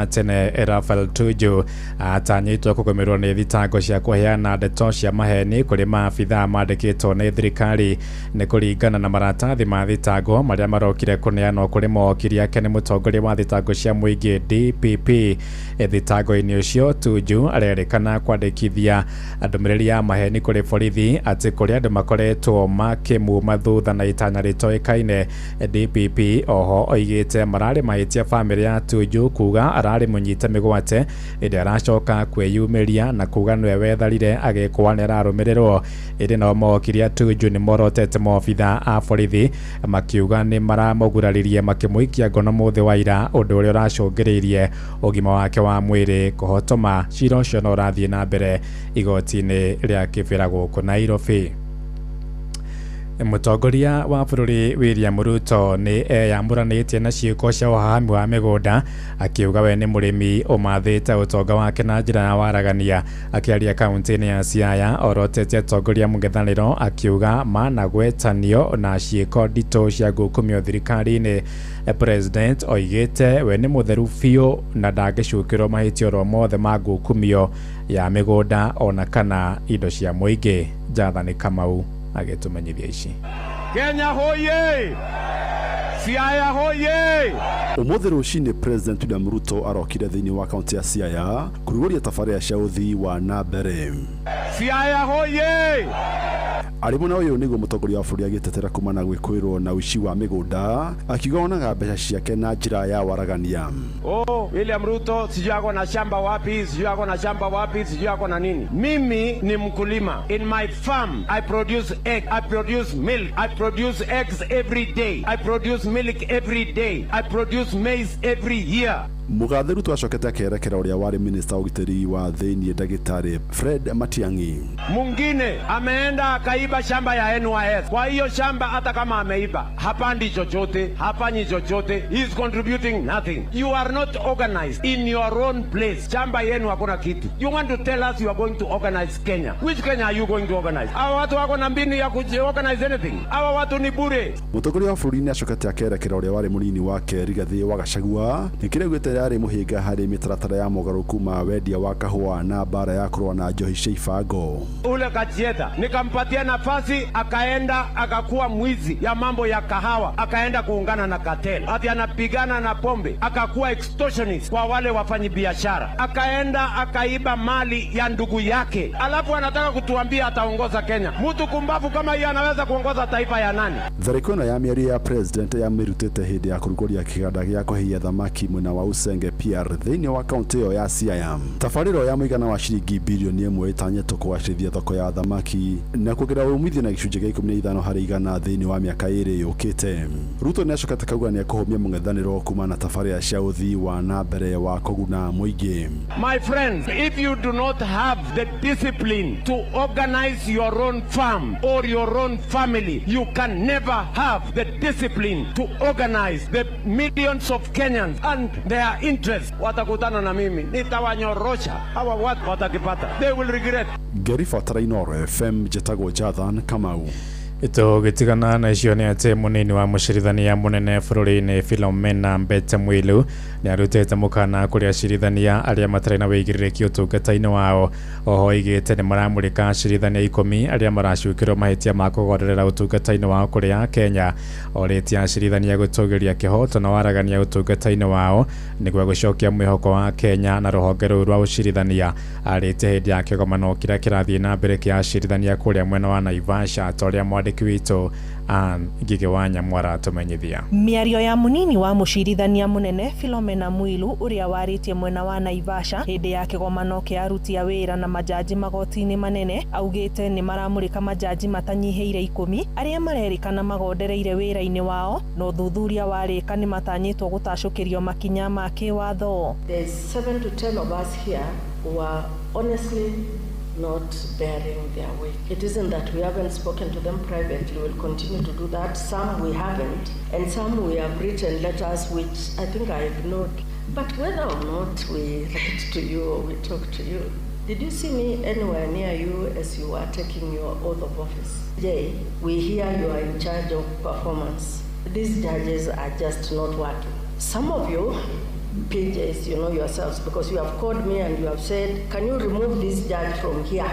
Wa tene Raphael Tuju atanyĩtwo kũgũmĩrwo nĩ thitango cia kũheana ndeto cia maheni kũrĩ maabithaa mandĩkĩtwo nĩ thirikari. Nĩ kũringana na maratathi ma thitango marĩa marokire kũneanwo kũrĩ mawakiri ake nĩ mũtongoria wa thitango cia mũingĩ DPP. Thitango-inĩ ũcio, Tuju arerĩkana kwandĩkithia ndũmĩrĩri ya maheni kũrĩ borithi atĩ kũrĩ andũ makoretwo makĩmuma thutha na itanya rĩtoĩkaine. DPP oho oigĩte mararĩ mahĩtia bamĩrĩ ya Tuju kuga ararĩ mũnyite mĩgwate, ĩndĩ aracoka kwĩyumĩria na kuga nĩwe wetharire agĩkwa nĩ ararũmĩrĩrwo. Ĩndĩ nao mawakiri a Tuju nĩ morotete maobitha a borithi makiuga nĩ maramũguraririe makĩmũikia ngono mũthĩ wa ira, ũndũ ũrĩa ũracũngĩrĩirie ũgima wake wa mwĩrĩ kũhotoma. Cira ũcio no ũrathiĩ na mbere igoti-inĩ rĩa Kibera gũkũ Nairobi. Mũtongoria wa bũrũri William Ruto nĩ eyamũranĩtie na ciĩko cia ũhahami wa mĩgũnda, akiuga we nĩ mũrĩmi ũmathĩte ũtonga wake na njĩra ya waragania. Akĩaria kaunti-inĩ ya Siaya, orotete atongoria mũng'ethanĩro akiuga managwetanio na ciĩko nditũ cia ngukumio thirikari-inĩ. President oigĩte we nĩ mũtheru biũ na ndangĩcukĩrwo mahĩtia oro mothe ma ngukumio ya mĩgũnda ona kana indo cia mũingĩ. Jathani Kamau agĩtũmenyithia ici. Kenya hoye! Siaya hoye! Ũmũthĩ rũcinĩ President William Ruto arokire thĩinĩ wa kaunti ya Siaya kũrugũria tabarĩra cia ũthii wa na mbere. Siaya hoye! Arĩ mwena ũyũ nĩguo mũtongoria wa bũrũri agĩtetera kumana na gwĩkũĩrwo na ũici wa mĩgũnda, akiuga onaga mbeca ciake na njĩra ya waragania. Oh, William Ruto sijui ako na shamba wapi, sijui ako na shamba wapi, sijui ako na nini. Mimi ni mkulima. In my farm I produce egg, I produce milk, I produce eggs every day. I produce milk every day. I produce maize every year. Mũgathe Ruto acokete akerekera ũrĩa warĩ minista wa ũgitĩri wa thĩinĩ ndagĩtarĩ Fred Matiang'i. Mwingine ameenda akaiba shamba ya NYS. Kwa hiyo shamba hata kama ameiba, hapandi chochote, hafanyi chochote, he is contributing nothing. You are not organized in your own place. Shamba yenu hakuna kitu. You want to tell us you are going to organize Kenya. Which Kenya are you going to organize? Hawa watu wako na mbinu ya kuorganize anything. Hawa watu ni bure. Mũtongoria wa bũrũri nĩ acokete akerekera ũrĩa warĩ mũnini wake Rigathĩ wa Gachagua nĩ kĩrĩa augĩte yarĩ mũhĩnga harĩ mĩtaratara ya mogarũrũku ma wendia wa kahũa na mbara ya kũrũa na njohi cia ibango. Ule Kachieta nikampatia nafasi, akaenda akakuwa mwizi ya mambo ya kahawa, akaenda kuungana na cartel, ati anapigana na pombe, akakuwa extortionist kwa wale wafanyi biashara, akaenda akaiba mali ya ndugu yake, alafu anataka kutuambia ataongoza Kenya. Mtu kumbavu kama hiyo anaweza kuongoza taifa ya nani? Tharĩko ĩno ya mĩario ya president yamĩrutĩte hĩndĩ ya kũrugũria kĩganda gĩa kũhĩhia thamaki mwena wa Usenge PR thĩinĩ wa kaunti ĩyo ya Siaya. Tabarĩra ya mũigana wa ciringi birioni 1 ĩtanyĩtwo kũgacĩrithia thoko ya thamaki na kuongerera umithio na gĩcunjĩ gĩa 15% thĩinĩ wa mĩaka 2 yũkĩte. Ruto nĩ acokete akauga nĩ ekũhũmia mũng'ethanĩro kuma na tabarĩra cia ũthii wa na mbere wa kũguna mũingĩ. My friends, if you do not have the discipline to organize your own farm or your own family, you can never have the discipline to organize the millions of Kenyans and their interests. Watakutana na mimi, nitawanyorosha. Hawa watu watakipata. They will regret. Ngĩribotera Inooro FM, njĩtagwo Jathan Kamau. Tũgĩtigana na icio nĩ atĩ mũnini wa mũcirithania mũnene bũrũri-inĩ Philomena Mbete Mwilu nĩ arutĩte mũkana kũrĩ acirithania arĩa matarĩ na wĩigĩrĩrĩki ũtungata-inĩ wao. Oho oigĩte nĩ maramũrĩka acirithania 10 arĩa maracukĩrwo mahĩtia ma kũgonderera ũtungata-inĩ wao kũrĩ Akenya. Orĩtie acirithania gũtũgĩria kĩhoto na waragania ũtungata-inĩ wao nĩguo gũcokia mwĩhoko wa Kenya na rũhonge rũu rwa ũcirithania. Arĩtie hĩndĩ ya kĩgomano kĩrĩa kĩrathiĩ na mbere kĩa acirithania kũrĩa mwena wa Naivasha, ta ũrĩa mwandĩki witũ Ann Ngigĩ wa Nyamu aratũmenyithia. Mĩario ya mũnini wa mũcirithania mũnene Philomena Mwilu ũrĩa warĩtie mwena wa Naivasha hĩndĩ ya kĩgomano kĩa aruti a wĩra na majaji magoti-inĩ manene augĩte nĩ maramũrĩka majaji matanyihĩire 10 arĩa marerĩkana magondereire wĩra-inĩ wao na ũthuthuria warĩka nĩ matanyĩtwo gũtacũkĩrio makinya ma kĩwatho. There's 7 to 10 of us here who are honestly not bearing their weight. It isn't that we haven't spoken to them privately, we'll continue to do that. Some we haven't, and some we have written letters which I think I ignored. But whether or not we write to you or we talk to you, did you see me anywhere near you as you were taking your oath of office? Jay, we hear you are in charge of performance. These judges are just not working. Some of you PJs, you know yourselves, because you have called me and you have said, can you remove this judge from here?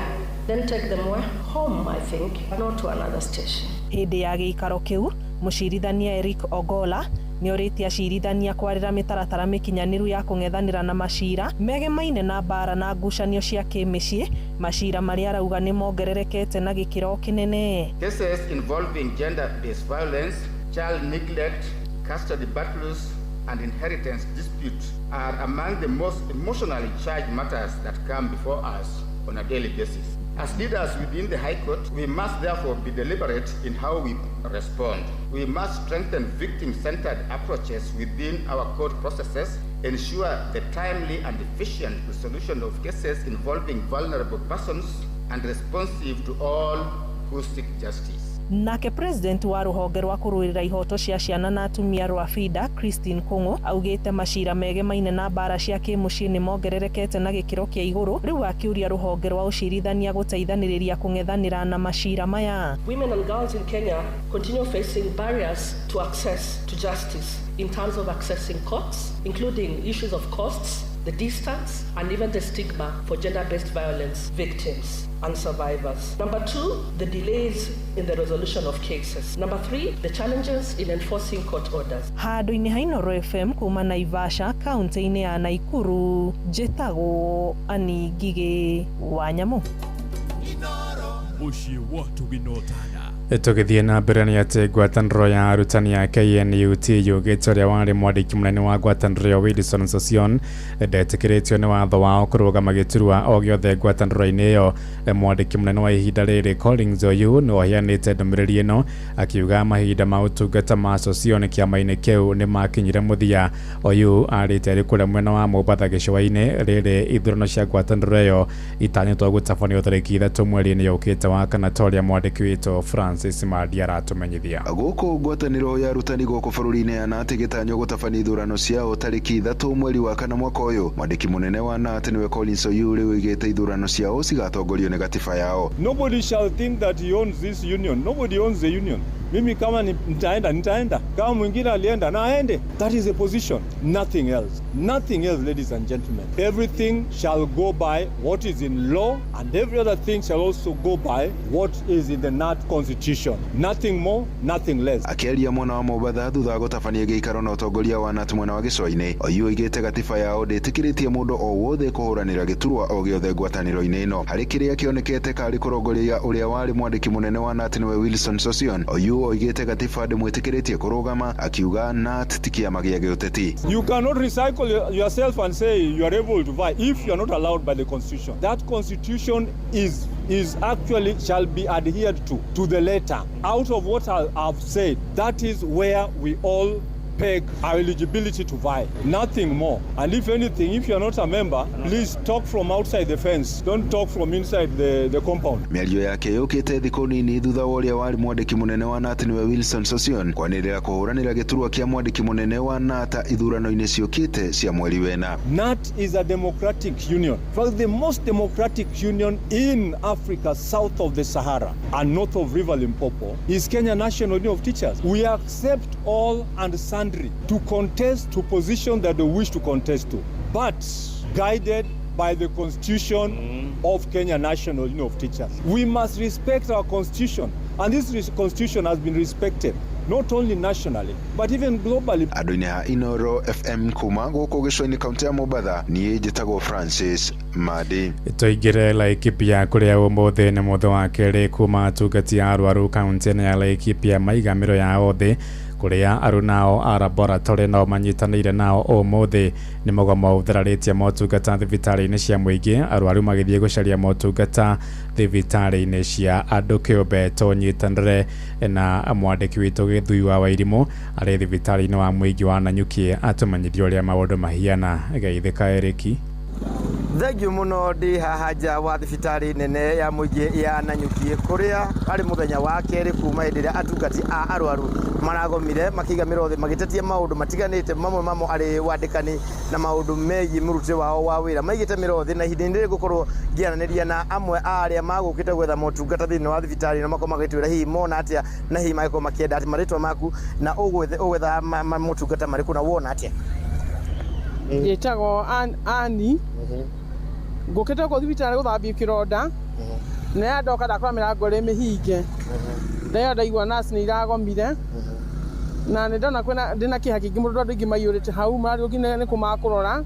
Then take them where? Home, I think, not to another station. Hĩndĩ ya gĩikaro kĩu, mũcirithania Eric Ogola nĩorĩtie acirithania kwarĩra mĩtaratara mĩkinyanĩru ya kũng'ethanĩra na macira megemaine na mbara na ngucanio cia kĩmĩciĩ, macira marĩa arauga nĩ mongererekete na gĩkĩro kĩnene. Cases involving gender-based violence, child neglect, custody battles, and inheritance disputes are among the most emotionally charged matters that come before us on a daily basis. As leaders within the High Court, we must therefore be deliberate in how we respond. We must strengthen victim-centered approaches within our court processes, ensure the timely and efficient resolution of cases involving vulnerable persons, and responsive to all who seek justice. Nake president wa rũhonge rwa kũrũĩrĩra ihoto cia ciana na atumia rwa FIDA, Christine Kung'u, augĩte macira megemaine na mbara cia kĩmũciĩ nĩ mongererekete na gĩkĩro kĩa igũrũ, rĩu akĩũria rũhonge rwa ũcirithania gũteithanĩrĩria kũng'ethanĩra na macira maya. Women and girls in Kenya continue facing barriers to access to justice in terms of accessing courts, including issues of costs, the distance, and even the stigma for gender-based violence victims and survivors. Number two, the delays in the resolution of cases. Number three, the challenges in enforcing court orders. Handũ-inĩ ha Inooro FM kuma Naivasha, kaunti-inĩ ya Nakuru, njĩtagwo Annie Ngigĩ wa Nyamũ. Mũciĩ wa tũgĩnotana. Tũgĩthiĩ na mbere nĩ atĩ ngwatanĩro ya arutani ya KNUT yugĩte ũrĩa warĩ mwandĩki mũnene wa ngwatanĩro ĩyo Wilson Sossion ndetĩkĩrĩtio nĩ watho wao kũrũgama gĩturwa o gĩothe ngwatanĩro-inĩ ĩyo. Mwandĩki mũnene wa ihinda rĩrĩ Collins Oyu nĩ ũheanĩte ndũmĩrĩri ĩno akiuga mahinda ma ũtungata ma Sossion kĩama-inĩ kĩu nĩ makinyire mũthia. Oyu arĩte arĩ kũrĩa mwena wa Mombatha gĩcũa-inĩ rĩrĩ ithurano cia ngwatanĩro ĩyo itanyĩtwo gũtabanio tarĩki 3 mweri-inĩ yũkĩte wa kana, ta ũrĩa mwandĩki witũ Francis Madi aratumenyithia. Gũkũ ngwatanĩro ya arutani gũkũ bũrũri-inĩ ya KNUT ĩgĩtanywo gũtabania ithurano ciao tarĩki 3 mweri wa 4 mwaka ũyũ. Mwandĩki mũnene wa KNUT nĩwe Collins Oyu rĩu oigĩte ithurano ciao cigatongorio nĩ gatiba yao. Nobody shall think that he owns this union. Nobody owns the union. Mimi kama nitaenda, nitaenda. Kama mwingine alienda, na aende. That is a position. Nothing else. Nothing else, ladies and gentlemen. Everything shall go by what is in law, and every other thing shall also go by what is in the KNUT constitution. Nothing more, nothing less. Akĩaria mwena wa Mombatha thutha wa gũtabania gĩikaro na ũtongoria wa KNUT mwena wa gĩcũa-inĩ, Oyu oigĩte gatiba yao ndĩtĩkĩrĩtie mũndũ o wothe kũhũranĩra gĩturwa o gĩothe ngwatanĩro-inĩ ĩno. Harĩ kĩrĩa kĩonekete karĩ kũrongoria ũrĩa warĩ mwandĩki mũnene wa KNUT nĩwe Wilson Sossion, Oyu oigĩte gatiba ndĩmwĩtĩkĩrĩtie kũrũgama, akiuga KNUT ti kĩama gĩa gĩũteti. You cannot recycle yourself and say you are able to vie if you are not allowed by the constitution. That constitution is actually shall be adhered to the letter. Out of what I have said, that is where we all peg our eligibility to vie, nothing more. And if anything, if you are not a member, please talk from outside the fence. Don't talk from inside the compound. Mĩario yake yũkĩte thikũ nini thutha wa ũrĩa warĩ mwandĩki mũnene wa KNUT nĩwe Wilson Sossion kwanĩrĩra kũhũranĩra gĩturwa kĩa mwandĩki mũnene wa KNUT ithurano-inĩ ciũkĩte cia mweri wena. KNUT is a democratic union. In fact, the most democratic union in Africa south of the Sahara and north of River Limpopo is Kenya National Union of Teachers. We accept all and sundry to contest to position that they wish to contest to, but guided by the constitution of Kenya National Union of Teachers. We must respect our constitution, and this constitution has been respected not only nationally but even globally. Andũ-inĩ ha Inooro FM kuma gũkũ gĩcũa-inĩ kaunti ya Mombatha, niĩ njĩtagwo Francis Madi. Tũingĩre Laikipia kũrĩa ũmũthĩ nĩ mũthĩ wa kerĩ kuma atungati a arwaru kaunti-inĩ ya Laikipia maiga mĩro yao thĩ, kũrĩa arunao a laboratory nao manyitanĩire nao ũmũthĩ nĩ mũgomo ũthararĩtie motungata thibitarĩ-inĩ cia mũingĩ, arwaru magĩthiĩ gũcaria motungata thibitarĩ-inĩ cia andũ kĩũmbe. Tũnyitanĩre na mwandĩki witũ Gĩthui wa Wairimũ arĩ thibitarĩ-inĩ wa mũingĩ wa Nanyuki atũmenyithie ũrĩa maũndũ mahiana. Geithĩka Eriki. Thengiũ mũno, ndĩ haha nja wa thibitarĩ nene ya mũingĩ ya Nanyuki kũrĩa arĩ mũthenya wa kerĩ kuma hĩndĩ ĩrĩa atungati a arwaru maragomire makĩiga mĩro thĩ magĩtetia maũndũ matiganĩte, mamwe mamo arĩ wandĩkani na maũndũ megiĩ mũrutĩre wao wa wĩra. Maigĩte mĩro thĩ na ihinda-inĩ rĩrĩ ngũkorwo ngĩaranĩria na amwe a arĩa magũkĩte gwetha motungata thĩinĩ wa thibitarĩ ĩno, makorwo magĩtwĩra hihi mona atĩa na hihi magĩkorwo makĩenda atĩ marĩtwa maku na ũgwetha motungata marĩkũ na wona atĩa. Njĩtagwo Ani. Ngũkĩte gũkũ thibitarĩ gũthambio kĩronda. Na ya ndoka ndakora mĩrango ĩrĩ mĩhinge. Ndaigua ndaigua nurse nĩ iragomire. Na nĩ ndona kwĩna ndĩna kĩeha kĩingĩ mũno tondũ andũ aingĩ maiyũrĩte hau marathiĩ nginya nĩ kũ makũrora.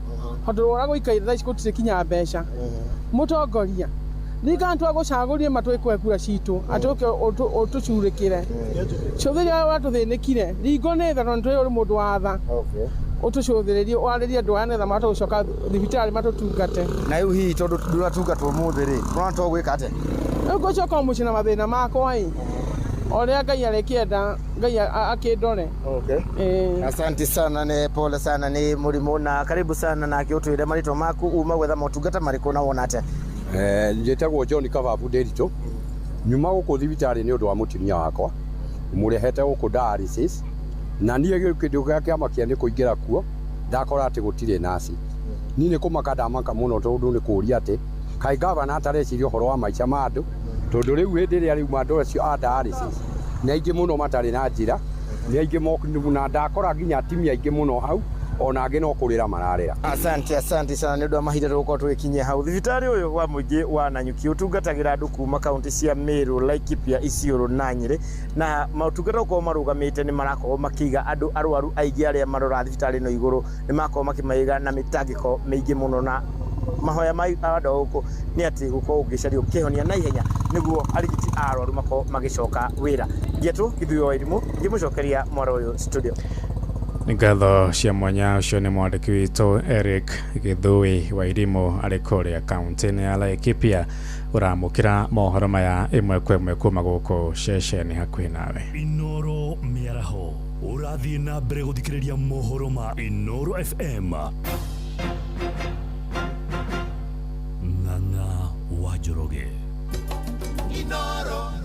Tondũ ũrĩa gũikaire thaa ici gũtirĩ kinya mbeca. Mũtongoria, ririkana twagũcagũrire ma twĩkũhe kura citũ atĩ ũke ũtũcurĩkĩre. Cũthĩrĩria ũrĩa tũthĩnĩkire. Ringo nĩ tha tondũ nĩtũĩ ũrĩ mũndũ wa tha. Ũtũcũthĩrĩrie warĩrie andũ aya nĩgetha mahote gũcoka thibitarĩ matũtungate. Na rĩu hihi tondũ ndũratungatwo ũmũthĩ rĩ, ũrona to gwĩka atĩa? Rĩu ngũcoka o mũciĩ na mathĩna makwa ĩ. O ũrĩa Ngai arĩkĩenda Ngai akĩndore. Okay. Asante sana, nĩ pole sana nĩ mũrimũ na karibu sana nake ũtwĩre marĩtwa maku uma gwetha motungata marĩkũ na wona atĩa? Njĩtagwo John Kababu Nderitu. Nyuma gũkũ thibitarĩ nĩ ũndũ wa mũtumia wakwa mũrehete gũkũ dialysis, na niĩ kĩndũ kĩrĩa kĩamakia nĩ kũingĩra kuo ndakora atĩ gũtirĩ nasi. Niĩ nĩ kũmaka ndamaka mũno tondũ nĩ kũũria atĩ kaĩ gavana atareciria ũhoro wa maica ma andũ, tondũ rĩu hĩndĩ ĩrĩa rĩu andũ acio a dialysis nĩ aingĩ mũno matarĩ na njĩra, nĩ aingĩ na ndakora nginya atumia aingĩ mũno hau ona angĩ no kũrĩra mararĩra. Asante, asante sana nĩ ũndũ wa mahinda tũgũkorwo tũgĩkinyia hau. Thibitarĩ ũyũ wa mũingĩ wa Nanyuki ũtungatagĩra andũ kuma kaunti cia Meru, Laikipia, Isiolo na Nyĩrĩ, na motungata gũkorwo marũgamĩte nĩ marakorwo makĩiga andũ arwaru aingĩ arĩa marora thibitarĩ ĩno igũrũ, nĩ makorwo makĩmaiga na mĩtangĩko mĩingĩ mũno, na mahoya ma andũ a gũkũ nĩ atĩ gũkorwo gũgĩcario kĩhonia na ihenya nĩguo arigiti a arwaru makorwo magĩcoka wĩra. Ngetũ Gĩthuĩ wa Irimũ ngĩmũcokeria mwaro ũyũ studio. Ngatho cia mwanya ũcio nĩ mwandĩki witũ Eric Gĩthũi wa Irimũ arĩ kũrĩa kaunti-inĩ ya Laikipia ũramũkĩra mohoro maya ĩmwe kwa ĩmwe kuma gũkũ ceceni hakuhĩ nawe. Inoro mĩaraho ũrathiĩ na mbere gũthikĩrĩria mohoro ma Inoro FM. Ng'ang'a wa Njoroge.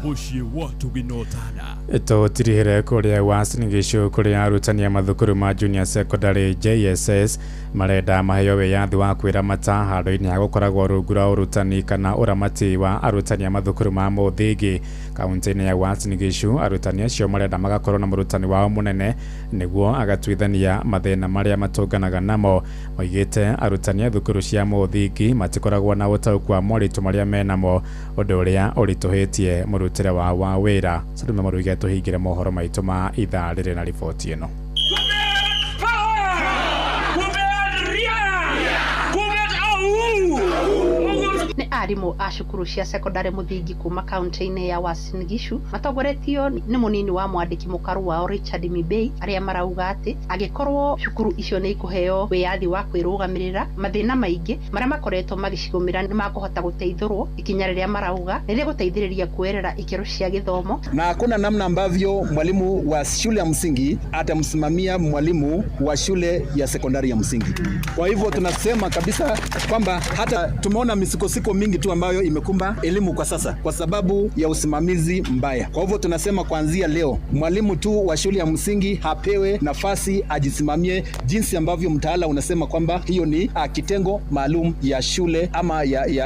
Mũciĩ wa Tũginotana. Tũtirihĩre kũrĩa Uasin Gishu kũrĩa arutani a mathukuru ma junior secondary JSS marenda maheo wĩyathi wa kwĩramata handũ-inĩ ha gũkoragwo rungu rwa ũrutani kana ũramati wa arutani a mathukuru ma mũthingi kaunti-inĩ ya Uasin Gishu. Arutani acio marenda magakorwo na mũrutani wao mũnene nĩguo agatuithania mathĩna marĩa matũnganaga namo. Moigĩte arutani a thukuru cia mũthingi matikoragwo na ũtaũku wa moritũ marĩa menamo, ũndũ ũrĩa ũritũhĩtie mũrutĩre wao wa wĩra. Salome Mũruge tũhingĩre mohoro maitũ ma ithaa rĩrĩ na riboti ĩno. Nĩ arimũ a cukuru cia secondary mũthingi kuma kaunti-inĩ ya Uasin Gishu matongoretio nĩ mũnini wa mwandĩki mũkaru wao Richard Mibei, arĩa marauga atĩ angĩkorwo cukuru icio nĩ ikũheo wĩyathi wa kwĩrũgamĩrĩra, mathĩna maingĩ marĩa makoretwo magĩcigũmĩra nĩ makũhota gũteithũrwo. Ikinya rĩrĩa marauga nĩ rĩgũteithĩrĩria kuoerera ikĩro cia gĩthomo, na hakuna namna ambavyo mwalimu wa shule ya msingi atamsimamia mwalimu wa shule ya sekondari ya msingi. Kwa hivyo tunasema kabisa kwamba hata tumeona misukosuko mingi tu ambayo imekumba elimu kwa sasa kwa sababu ya usimamizi mbaya. Kwa hivyo tunasema kuanzia leo mwalimu tu wa shule ya msingi hapewe nafasi ajisimamie jinsi ambavyo mtaala unasema kwamba hiyo ni kitengo maalum ya shule ama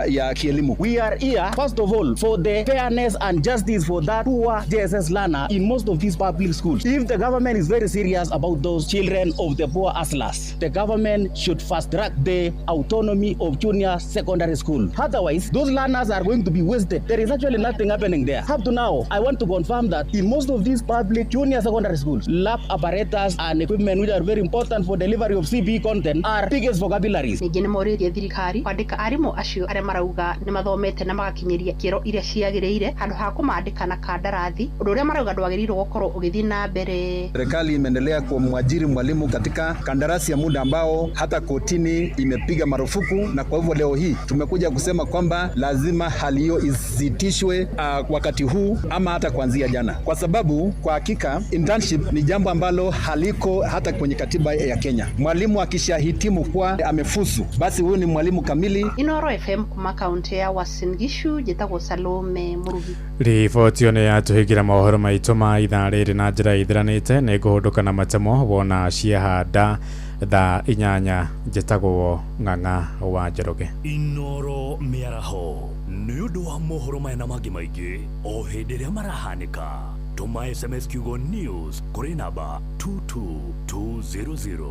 ya kielimu. We are here first of all for the fairness and justice for that poor JSS learner in most of these public schools. If the government is very serious about those children of the poor hustlers, the government should fast track the autonomy of junior secondary school. Otherwise, those learners are going to be wasted. There is actually nothing happening there. Up to now, I want to confirm that in most of these public junior secondary schools, lab apparatus and equipment which are very important for delivery of CBE content are biggest vocabularies. Ningĩ nĩ morĩrie thirikari kwandĩka arimũ acio arĩa marauga nĩ mathomete na magakinyĩria ikĩro iria ciagĩrĩire handũ ha kũmandĩka na kandarathi, ũndũ ũrĩa marauga ndwagĩrĩirwo gũkorwo ũgĩthiĩ na mbere. Serikali imeendelea kumwajiri mwalimu katika kandarasi ya muda ambao hata kotini imepiga marufuku, na kwa hivyo leo hii tumekuja kusema kwamba lazima hali hiyo isitishwe wakati huu ama hata kuanzia jana, kwa sababu kwa hakika internship ni jambo ambalo haliko hata kwenye katiba ya Kenya. Mwalimu akishahitimu kwa amefuzu, basi huyu ni mwalimu kamili. Inoro FM kuma kaunti ya Uasin Gishu, njĩtagwo Salome Mũrugi. Riboti ĩyo nĩ yatũhingĩra mohoro maitũ ma ithaa rĩrĩ na njĩra ithiranĩte. Nĩ ngũhũndũka na matemo wona ciehanda thaa 8. Njĩtagwo Ng'ang'a wa Njoroge. Inoro mĩaraho nĩ ũndũ wa mohoro maya na mangĩ maingĩ o hĩndĩ ĩrĩa marahanĩka. Tũma SMS kiugo news kũrĩ namba 22200.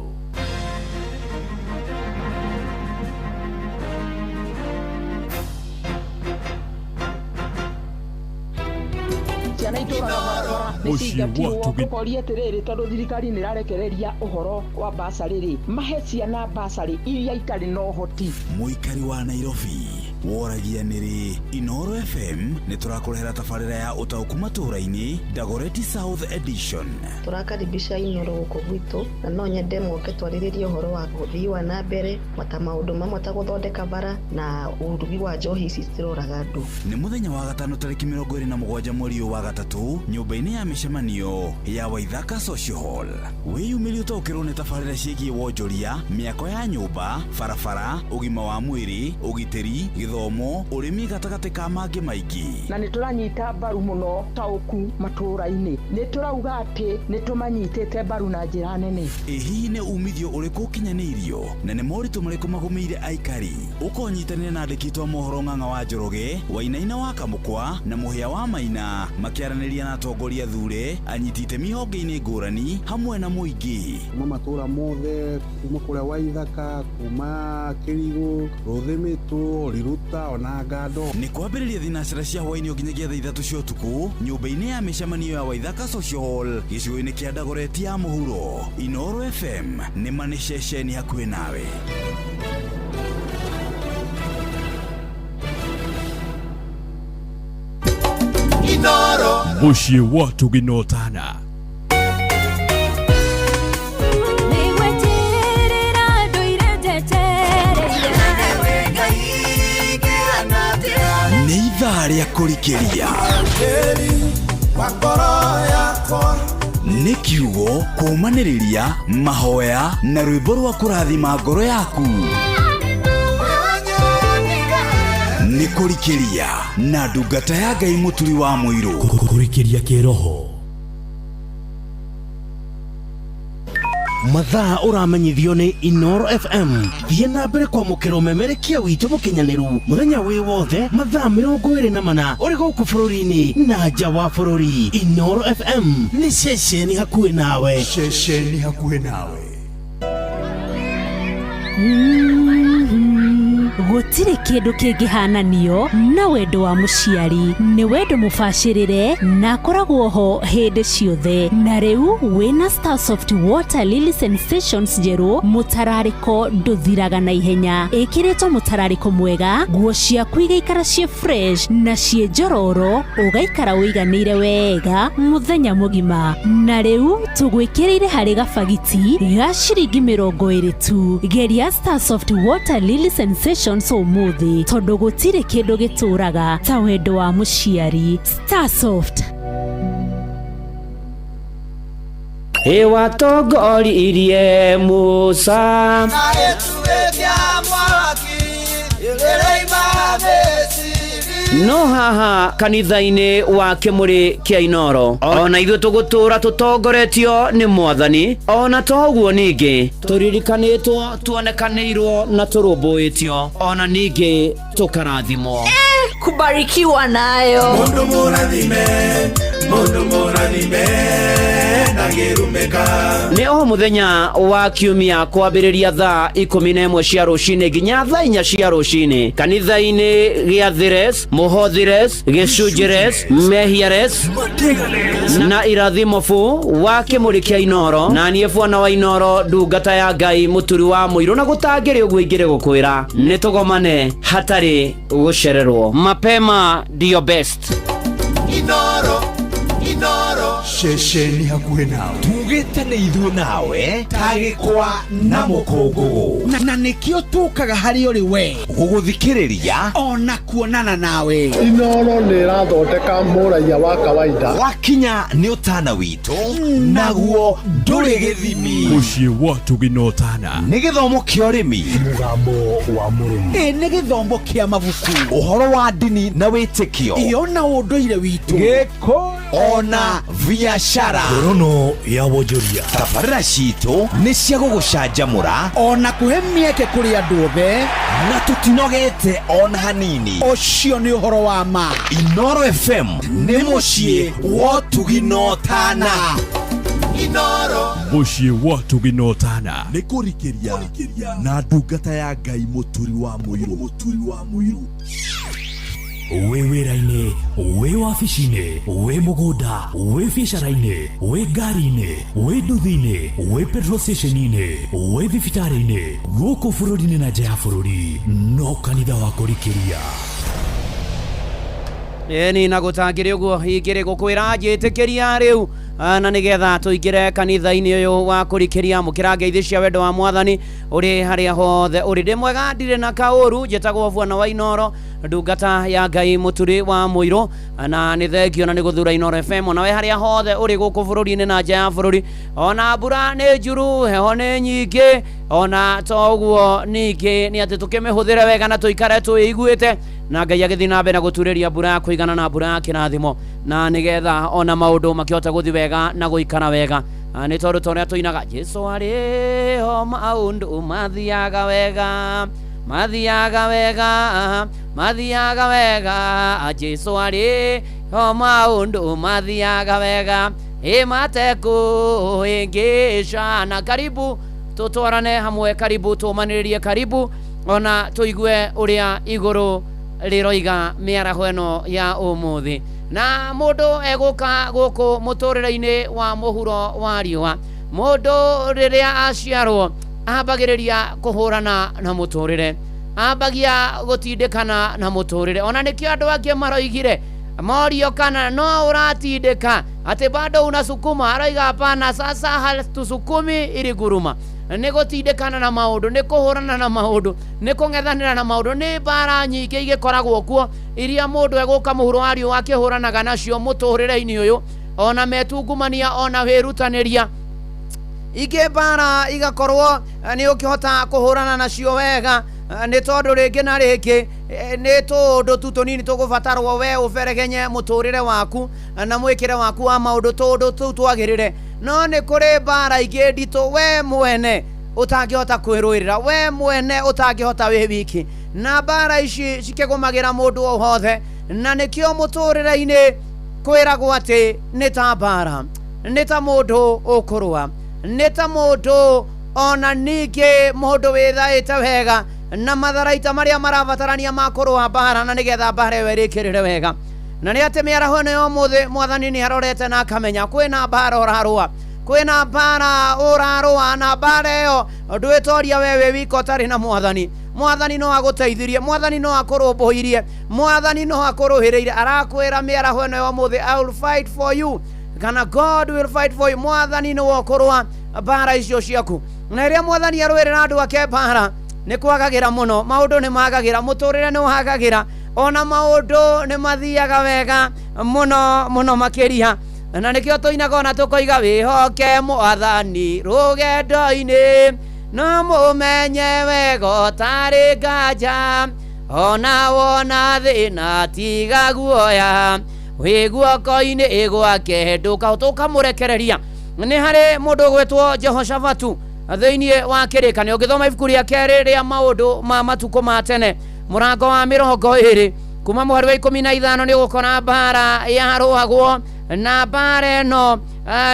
Mũciĩ wa Tũkoria atĩrĩrĩ, tondũ thirikari nĩ ĩrarekereria ũhoro wa basarĩ rĩ, mahe ciana basarĩ iria itarĩ na ũhoti. Mũikari wa Nairobi woragia nĩrĩ Inoro FM nĩ tũrakũrehera tabarĩra ya ũtaũku matũũra-inĩ Dagoretti South Edition. Tũrakaribisha Inoro gũkũ gwitũ na no nyende moke twarĩrĩrie ũhoro wa ũthii wa na mbere ta maũndũ mamwe ta gũthondeka bara na ũrugi wa njohi ici ciroraga andũ. Nĩ mũthenya wa gatano tarĩki 27 mweri ũyũ wa gatatũ nyũmba-inĩ ya mĩcemanio ya Waithaka Social Hall. Wĩyumĩrie ũtaũkĩrwo nĩ tabarĩra ciĩgiĩ wonjoria, mĩako ya nyũmba, barabara, ũgima wa mwĩrĩ, ũgitĩri, gĩthomo, ũrĩmi gatagatĩ ka mangĩ maingĩ. Na nĩ tũranyita mbaru mũno taũku matũũra-inĩ, nĩ tũrauga atĩ nĩ tũmanyitĩte mbaru na njĩra nene. Ĩ hihi nĩ umithio ũrĩkũ ũkinyanĩirio na nĩ moritũ marĩkũ magũmĩire aikari? Ũkonyitanĩra na andĩki a mohoro Ng'ang'a wa Njoroge, Wainaina wa Kamũkwa na Mũhĩa wa Maina makĩaranĩria na atongoria athure, anyiti itemi honge-inĩ ngũrani hamwe na mũingĩ. Kuma matũra mothe, kuma kũrĩa Waithaka, kuma Kĩrigũ, Rũthĩmĩtũ, Riruta ona Ngando. Nĩ kwambĩrĩria thinacara cia hwaĩ-inĩ o nginyagia thaa 3 cia ũtukũ nyũmba-inĩ ya mĩcemanio ya Waithaka Social Hall gĩcigo-inĩ kĩa Dagoretti ya mũhuro. Inoro FM nĩ ma nĩ ceceni hakuhĩ nawe. Inoro. Mũciĩ wa Tũgĩnotana. Nĩ ithaa rĩa kũrikĩria nĩ kiugo kũũmanĩrĩria mahoya na rwĩmbo rwa kũrathima ngoro yaku. Nĩ kũrikĩria na ndungata ya Ngai Mũturi wa Mũirũ. Kũrikĩria kĩroho. Mathaa ũramenyithio nĩ Inoro FM. Thiĩ na mbere kwamũkĩra ũmemerekia witũ mũkinyanĩru mũthenya wĩ wothe mathaa 24 ũrĩ gũkũ bũrũri-inĩ na nja wa bũrũri. Inoro FM nĩ ceceni hakuhĩ nawe. Ceceni hakuhĩ nawe. Gũtirĩ kĩndũ kĩngĩhananio na wendo wa mũciari. Nĩ wendo mũbacĩrĩre na akoragwo ho hĩndĩ ciothe. Na rĩu wĩna Starsoft Water Lily Sensations njerũ, mũtararĩko ndũthiraga na ihenya. Ĩkĩrĩtwo mũtararĩko mwega, nguo ciaku igaikara ciĩ fresh na ciĩ njororo, ũgaikara ũiganĩire wega mũthenya mũgima. Na rĩu tũgwĩkĩrĩire harĩ gabagiti ga ciringi 20 tu. Geria Starsoft Water Lily Sensations ũmũthĩ, tondũ gũtirĩ kĩndũ gĩtũraga ta wendo wa mũciari. Starsoft. Ĩwatongoririe Musa no haha kanitha-inĩ wa kĩmũrĩ kĩa Inoro ona ithuĩ tũgũtũra tũtongoretio nĩ Mwathani, ona to ũguo ningĩ tũririkanĩtwo, tuonekanĩirwo na tũrũmbũĩtio, ona ningĩ tũkarathimwo. Kubarikiwa nayo. Mundu mũrathime, mundu mũrathime ndangĩrumĩka. Nĩ o mũthenya wa kiumia kwambĩrĩria thaa 11 cia rũcinĩ nginya thaa 4 cia rũcinĩ kanitha-inĩ gĩa Thires, Mũhothires, Gĩcunjires, Mehiares na Irathimobu wa kĩmũrĩ kĩa Inoro. Na niĩ bwana wa Inoro, ndungata ya Ngai Mũturi wa Mũirũ, na gũtangĩrĩ ũguo ingĩrĩ gũkwĩra nĩ tũgomane hatarĩ gũcererwo. Mapema ndio best. Inoro, Inoro. Ceceni hakuhĩ nawe. Tugĩte nĩ ithuĩ nawe ta gĩkwa na mũkũngũgũ. Na nĩkĩo tũkaga harĩ ũrĩ we gũgũthikĩrĩria ona kuonana nawe. Inoro nĩ ĩrathondeka mũraiya wa kawaida. Wakinya nĩ ũtana witũ naguo ndũrĩ gĩthimi. Mũciĩ wa Tũgĩnotana. Nĩ gĩthomo kĩa ũrĩmi, mũgambo wa mũrĩmi, ĩ nĩ gĩthomo kĩa mabuku, ũhoro wa ndini na wĩtĩkio, ĩ ona ũndũire witũ, gĩkũyũ ona biashara. Ngorono ya wonjoria. Tabarĩra citũ nĩ cia gũgũcanjamũra ona kũhe mĩeke kũrĩ andũ othe, na tũtinogete ona hanini. Ũcio nĩ ũhoro wa ma. Inoro FM nĩ mũciĩ wa Tũgĩnotana. Inoro. Mũciĩ wa Tũgĩnotana. Nĩ kũrikĩria na ndungata ya Ngai Mũturi wa Mũirũ. Mũturi wa Mũirũ. Wĩ wĩra-inĩ, wĩ wabici-inĩ, wĩ mũgũnda, wĩ biacara-inĩ, wĩ ngari-inĩ, wĩ nduthi-inĩ, wĩ petrol station-inĩ, wĩ thibitarĩ-inĩ, gũkũ bũrũri-inĩ na nja ya bũrũri, no kanitha wa kũrikĩria. Ĩni na gũtangĩrĩ ũguo ingĩrĩ gũkwĩra njĩtĩkĩria rĩu na nĩgetha tũingĩre kanitha-inĩ ũyũ wa kũrikĩria. Mũkĩra ngeithi cia wendo wa mwathani ũrĩ harĩa hothe ũrĩ. Ndĩ mwega, ndirĩ na kaũru, njĩtagwo Bwana wa Inoro, ndungata ya Ngai mũturi wa mũirũ, na nĩ thengio na nĩ gũthura Inoro FM. Onawe harĩa hothe ũrĩ gũkũ bũrũri-inĩ na nja ya bũrũri, ona mbura nĩ njuru, heho nĩ nyingĩ, ona to ũguo ningĩ nĩ atĩ tũkĩmĩhũthĩre wega na tũikare twĩiguĩte, na Ngai agĩthiĩ na mbere na gũturĩria mbura ya kũigana na mbura ya kĩrathimo, na nĩgetha ona maũndũ makĩhota gũthiĩ wega na gũikara wega. Nĩ tondũ ta ũrĩa tũinaga Jesu arĩ ho, maũndũ mathiaga wega, mathiaga wega, mathiaga wega. Jesu arĩ ho, maũndũ mathiaga wega, ĩ matekũhĩngĩcana. Karibu tũtwarane hamwe, karibu tũmanĩrĩrie, karibu ona tũigue ũrĩa igũrũ rĩroiga mĩaraho ĩno ya ũmũthĩ. Na mũndũ egũka gũkũ mũtũrĩre-inĩ wa mũhuro wa riũa, mũndũ rĩrĩa aciarwo ambagĩrĩria kũhũrana na mũtũrĩre, ambagia gũtindĩkana na mũtũrĩre. Ona nĩkĩo andũ angĩ maroigire morio kana no ũratindĩka atĩ bado unasukuma, aroiga hapana, sasa hatusukumi ili guruma. Nĩ gũtindĩkana na maũndũ, nĩ kũhũrana na maũndũ, nĩ kũng'ethanĩra na maũndũ, nĩ mbara nyingĩ igĩkoragwo kuo iria mũndũ egũka mũhuro wa riũa akĩhũranaga nacio mũtũrĩre-inĩ ũyũ, ona metungumania, ona wĩrutanĩria. Ingĩ mbara igakorwo nĩ ũkĩhota kũhũrana nacio wega, nĩ tondũ rĩngĩ na rĩngĩ nĩ tũũndũ tu tũnini tũgũbatarwo we ũberegenye mũtũrĩre waku na mwĩkĩre waku wa maũndũ, tũũndũ tũu twagĩrĩre. No nĩ kũrĩ mbara ingĩ nditũ we mwene ũtangĩhota kwĩrũĩrĩra, we mwene ũtangĩhota wĩ wiki, na mbara ici cikĩgũmagĩra mũndũ o wothe. Na nĩkĩo mũtũrĩre-inĩ kwĩragwo atĩ nĩ ta mbara, nĩ ta mũndũ ũkũrũa, nĩ ta mũndũ ona ningĩ mũndũ wĩthaĩte wega na matharaita marĩa marabatarania ma kũrũa mbara, na nĩgetha mbara ĩyo ĩrĩkĩrĩre wega. Na nĩ atĩ mĩaraho ĩno ya ũmũthĩ mwathani nĩ arorete na akamenya kwĩna mbara ũrarũa, kwĩna mbara ũrarũa, na mbara ĩyo ndwĩtoria we wĩ wika ũtarĩ na mwathani. Mwathani no agũteithirie, mwathani no akũrũmbũirie, mwathani no akũrũhĩrĩire. Arakwĩra mĩaraho ĩno ya ũmũthĩ, I will fight for you, kana God will fight for you. Mwathani nĩwe ũkũrũa mbara icio ciaku. Na rĩrĩa mwathani arũĩrĩra andũ ake mbara, nĩ kwagagĩra mũno, maũndũ nĩ magagĩra, mũtũrĩre nĩ wagagĩra, ona maũndũ nĩ mathiaga wega mũno mũno makĩria. Na nĩkĩo tũinaga ona tũkoiga wĩhoke mwathani rũgendo-inĩ, no mũmenye wega ũtarĩ nganja, ona wona thĩna tiga guoya, wĩ guoko-inĩ gwake ndũkamũrekereria. Nĩ harĩ mũndũ ũgwĩtwo Jehoshafatu thĩinĩ wa kĩrĩkanĩro. Ũngĩthoma ibuku rĩa kerĩ rĩa maũndũ ma matukũ ma tene mũrango wa 20 kuma mũhari wa 15 nĩ ũgũkora mbara yarũagwo, na mbara ĩno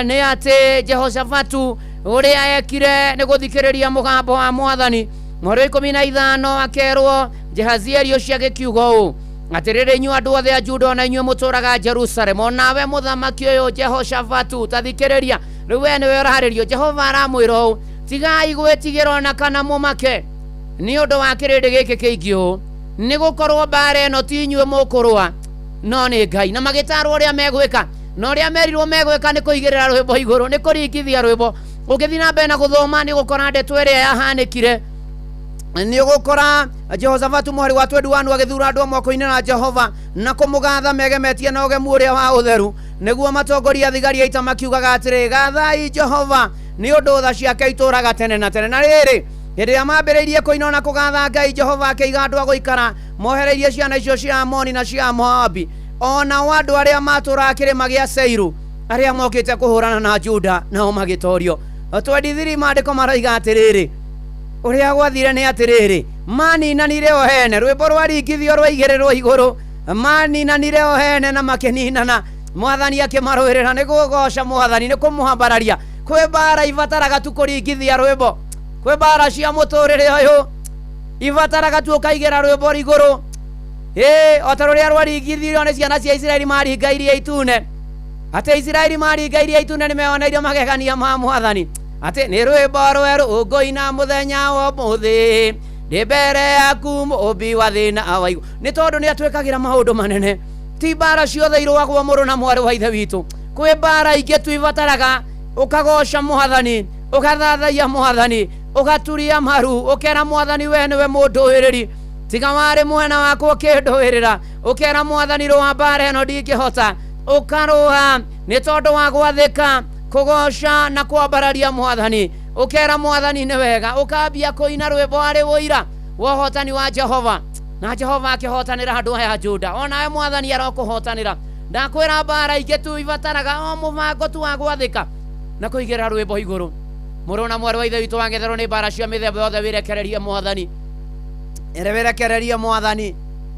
nĩ atĩ Jehoshafatu ũrĩa ekire nĩ gũthikĩrĩria mũgambo wa mwathani. Mũhari wa 15 akerwo Jehazieli ũcio agĩkiuga ũũ, atĩrĩrĩ inyuĩ andũ othe a Juda ona inyuĩ mũtũũraga Jerusalemu, onawe mũthamaki ũyũ Jehoshafatu, ta thikĩrĩria rĩu we nĩwe ũrarĩrio. Jehova aramwĩra ũũ, tigai gwĩtigĩra ona kana mũmake nĩ ũndũ wa kĩrĩndĩ gĩkĩ kĩingĩ ũũ, nĩ gũkorwo mbara ĩno ti inyuĩ mũkũrũa, no nĩ Ngai. Na magĩtarwo ũrĩa megwĩka, na ũrĩa merirwo megwĩka nĩ kũigĩrĩra rwĩmbo igũrũ, nĩ kũringithia rwĩmbo. Ũngĩthiĩ na mbere na gũthoma nĩ ũgũkora ndeto ĩrĩa yahanĩkire. Nĩ ũgũkora Jehoshafatu mũhari wa 21 agĩthura andũ amwe kũinĩra Jehova na kũmũgatha megemetie na ũgemu ũrĩa wa ũtheru, nĩguo matongoria thigari a ita makiugaga atĩrĩ, gathai Jehova nĩ ũndũ tha ciake itũũraga tene na tene. Na rĩrĩ, hĩndĩ ĩrĩa mambĩrĩirie kũina na kũgatha Ngai, Jehova akĩiga andũ a gũikara mohereirie ciana icio cia Amoni na cia Moabi, onao andũ arĩa matũũraga kĩrĩma gĩa Seiru, arĩa mokĩte kũhũrana na Juda, nao magĩtorio. 23 maandĩko maroiga atĩrĩrĩ, ũrĩa gwathire nĩ atĩrĩrĩ, maninanire o hene, rwĩmbo rwaringithio rwaigĩrĩrwo igũrũ, maninanire o hene na makĩninana. Mwathani akĩmarũĩrĩra. Nĩ gũgoca mwathani, nĩ kũmũhambararia. Kwĩ mbara ibataraga tu kũringithia rwĩmbo, kwĩ mbara cia mũtũrĩre ũyũ ibataraga tu ũkaigĩra rwĩmbo igũrũ. Ĩ o ta rũrĩa rwaringithirio nĩ ciana cia Isiraeli maringa iria itune, atĩ Isiraeli maringa iria itune nĩmeyoneirio magegania ma mwathani, atĩ nĩ rwĩmbo rwerũ ngũina mũthenya wa ũmũthĩ ndĩ mbere yaku mũũmbi wa thĩna wa igũrũ. Nĩ tondũ nĩ atwĩkagĩra maũndũ manene. Ti mbara ciothe irũagwo mũrũ na mwarĩ wa ithe witũ, kwĩ mbara ingĩ tuibataraga ũkagoca mwathani, ũgathathaia mwathani, ũgaturia maru, ũkera mwathani we nĩwe mũndũĩrĩri, tiga warĩ mwena wakwa ũkĩndũĩrĩra, ũkera mwathani rũa mbara ĩno ndingĩhota, ũkarũa nĩ tondũ wa gwathĩka, kũgoca na kwambararia mwathani, ũkera mwathani nĩ wega, ũkambia kũina rwĩmbo arĩ ũira wa ũhotani wa Jehova, na Jehova akĩhotanĩra andũ aya Juda. Onawe mwathani arokũhotanĩra. Ndakwĩra mbara ingĩ tu ibataraga o mũbango tu wa gwathĩka na kũigĩrĩra rwĩmbo igũrũ. Mũrũ na mwarĩ wa ithe witũ wang'etherwo nĩ mbara cia mĩthemba yothe, wĩrekererie mwathani, ĩrĩ wĩrekererie mwathani,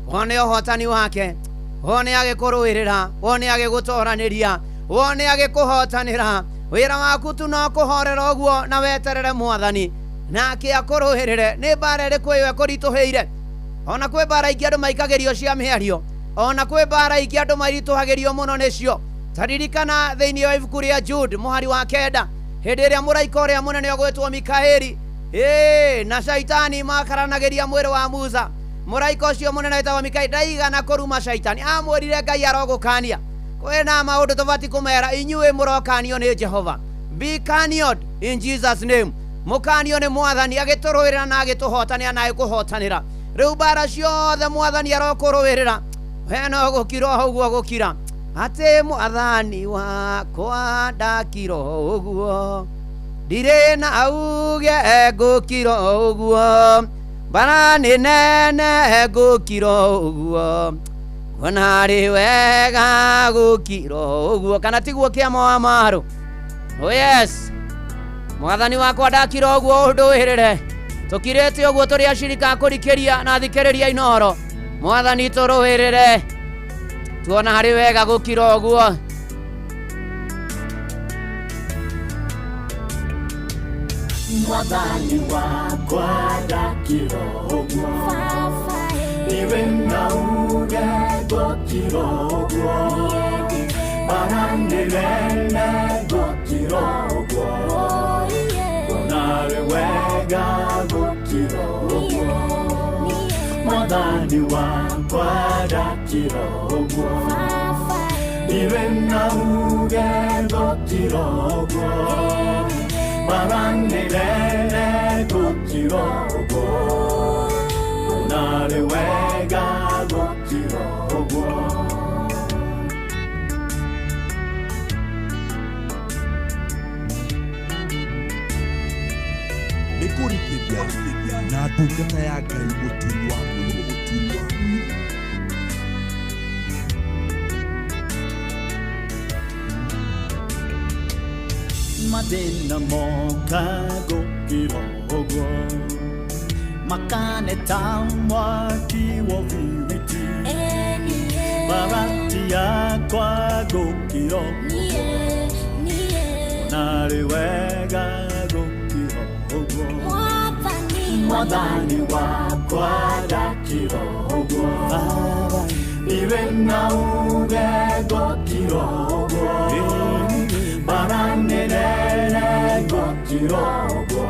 wone ũhotani wake, wone agĩkũrũĩrĩra, wone agĩgũtoranĩria, wone agĩkũhotanĩra. Wĩra waku tu no kũhorera ũguo na weterere mwathani nake akũrũĩrĩre. Nĩ mbara ĩrĩkũ ĩyo ĩkũritũhĩire? Ona kwĩ mbara ingĩ andũ maikagĩrio cia mĩario, ona kwĩ mbara ingĩ andũ maritũhagĩrio mũno nĩcio. Taririkana thĩinĩ wa ibuku rĩa Jude mũhari wa 9, hĩndĩ ĩrĩa mũraika ũrĩa mũnene ũgwĩtwo Mikaeli na Shaitani makaranagĩria mwĩrĩ wa Musa, mũraika ũcio mũnene wĩtagwo Mikaeli ndaigana kũruma Shaitani, amwĩrire Ngai arogũkania. Kwĩna maũndũ tũbati kũmera inyuĩ mũrokanio nĩ Jehova. Be canioed in Jesus name. Mũkanio nĩ mwathani agĩtũrũĩrĩra na agĩtũhotanĩra na agĩkũhotanĩra. Rĩu mbara ciothe mwathani arokũrũĩrĩra, we no gũkira o ũguo gũkira, atĩ mwathani wakwa ndakira ũguo, ndirĩ na uge ngũkira ũguo, mbara nĩ nene ngũkira ũguo, kuona arĩ wega gũkira ũguo. Kana tiguo kĩama wa marũ? Oh yes, mwathani wakwa ndakira ũguo ũndũĩrĩre. Tũkirĩte ũguo tũrĩ acirika a kũrikĩria na thikĩrĩria Inooro. Mwathani tũrũĩrĩre, tuona harĩ wega gũkira ũguo. Mwathani wakwa ndakira ũguo, ndirĩ na uge ngũkira ũguo, mbara nĩ nene ngũkira ũguo, kuona arĩ wega gũkira ũguo. Mwathani wakwa ndakira ũguo, ndirĩ na uge ngũkira ũguo, mbara nĩ nene gũkira ũguo, kuona arĩ wega gũkira ũguo. Nĩ kũrikĩria na ndungata ya Ngai mũturi wa mũirũ. Mathĩna moka gũkira ũguo, makane ta mwaki wa ũbiriti, mbara ti yakwa gũkira ũguo, kuona arĩ wega gũkira ũguo. Mwathani wakwa ndakira ũguo, ndirĩ na uge ngũkira ũguo, mbara nĩ nene gũkira ũguo,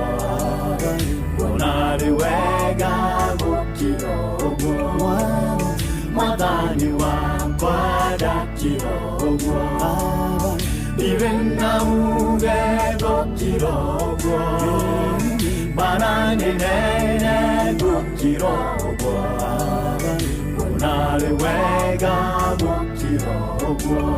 kuona arĩ wega gũkira ũguo. Mwathani wakwa ndakira ũguo, ndirĩ na uge gũkira ũguo, mbara nĩ nene gũkira ũguo, kuona arĩ wega gũkira ũguo.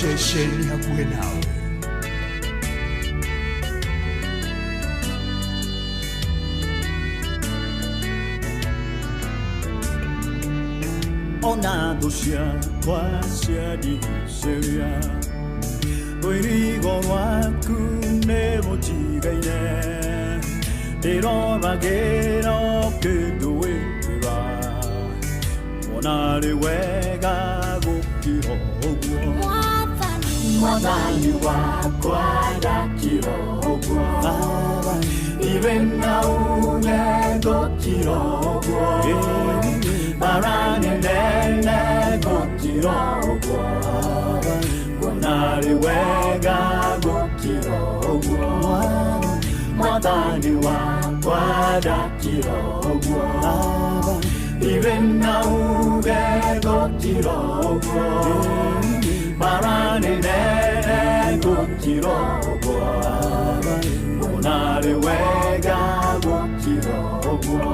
Ceceni hakuhĩ nawe. Ona thũ ciakwa ciandigicĩria, rũirigo rwaku nĩ rũnjigaine, ndĩroragĩra ũkĩndũĩrĩra, kuona arĩ wega gũkira ũguo. Mwathani wakwa ndakira ũguo Iwe na uge gũkira ũguo Mbara nene gũkira ũguo Kuona arĩ wega gũkira ũguo Mwathani wakwa ndakira ũguo Iwe na uge gũkira ũguo Mbara nene gũkira ũguo Kuona arĩ wega gũkira ũguo.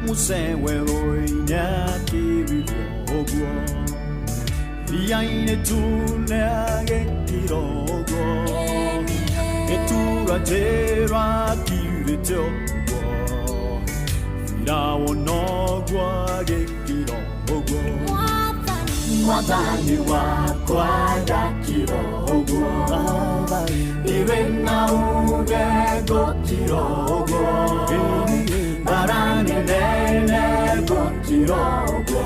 Muse werũ-inĩ akĩririo ũguo Iria-inĩ tune agĩkira ũguo Gĩtura njĩra akirĩte ũguo Firaũni noguo agĩkira ũguo Mwathani wakwa ndakira ũguo Iwe na uge gũkira ũguo Mbara nene gũkira ũguo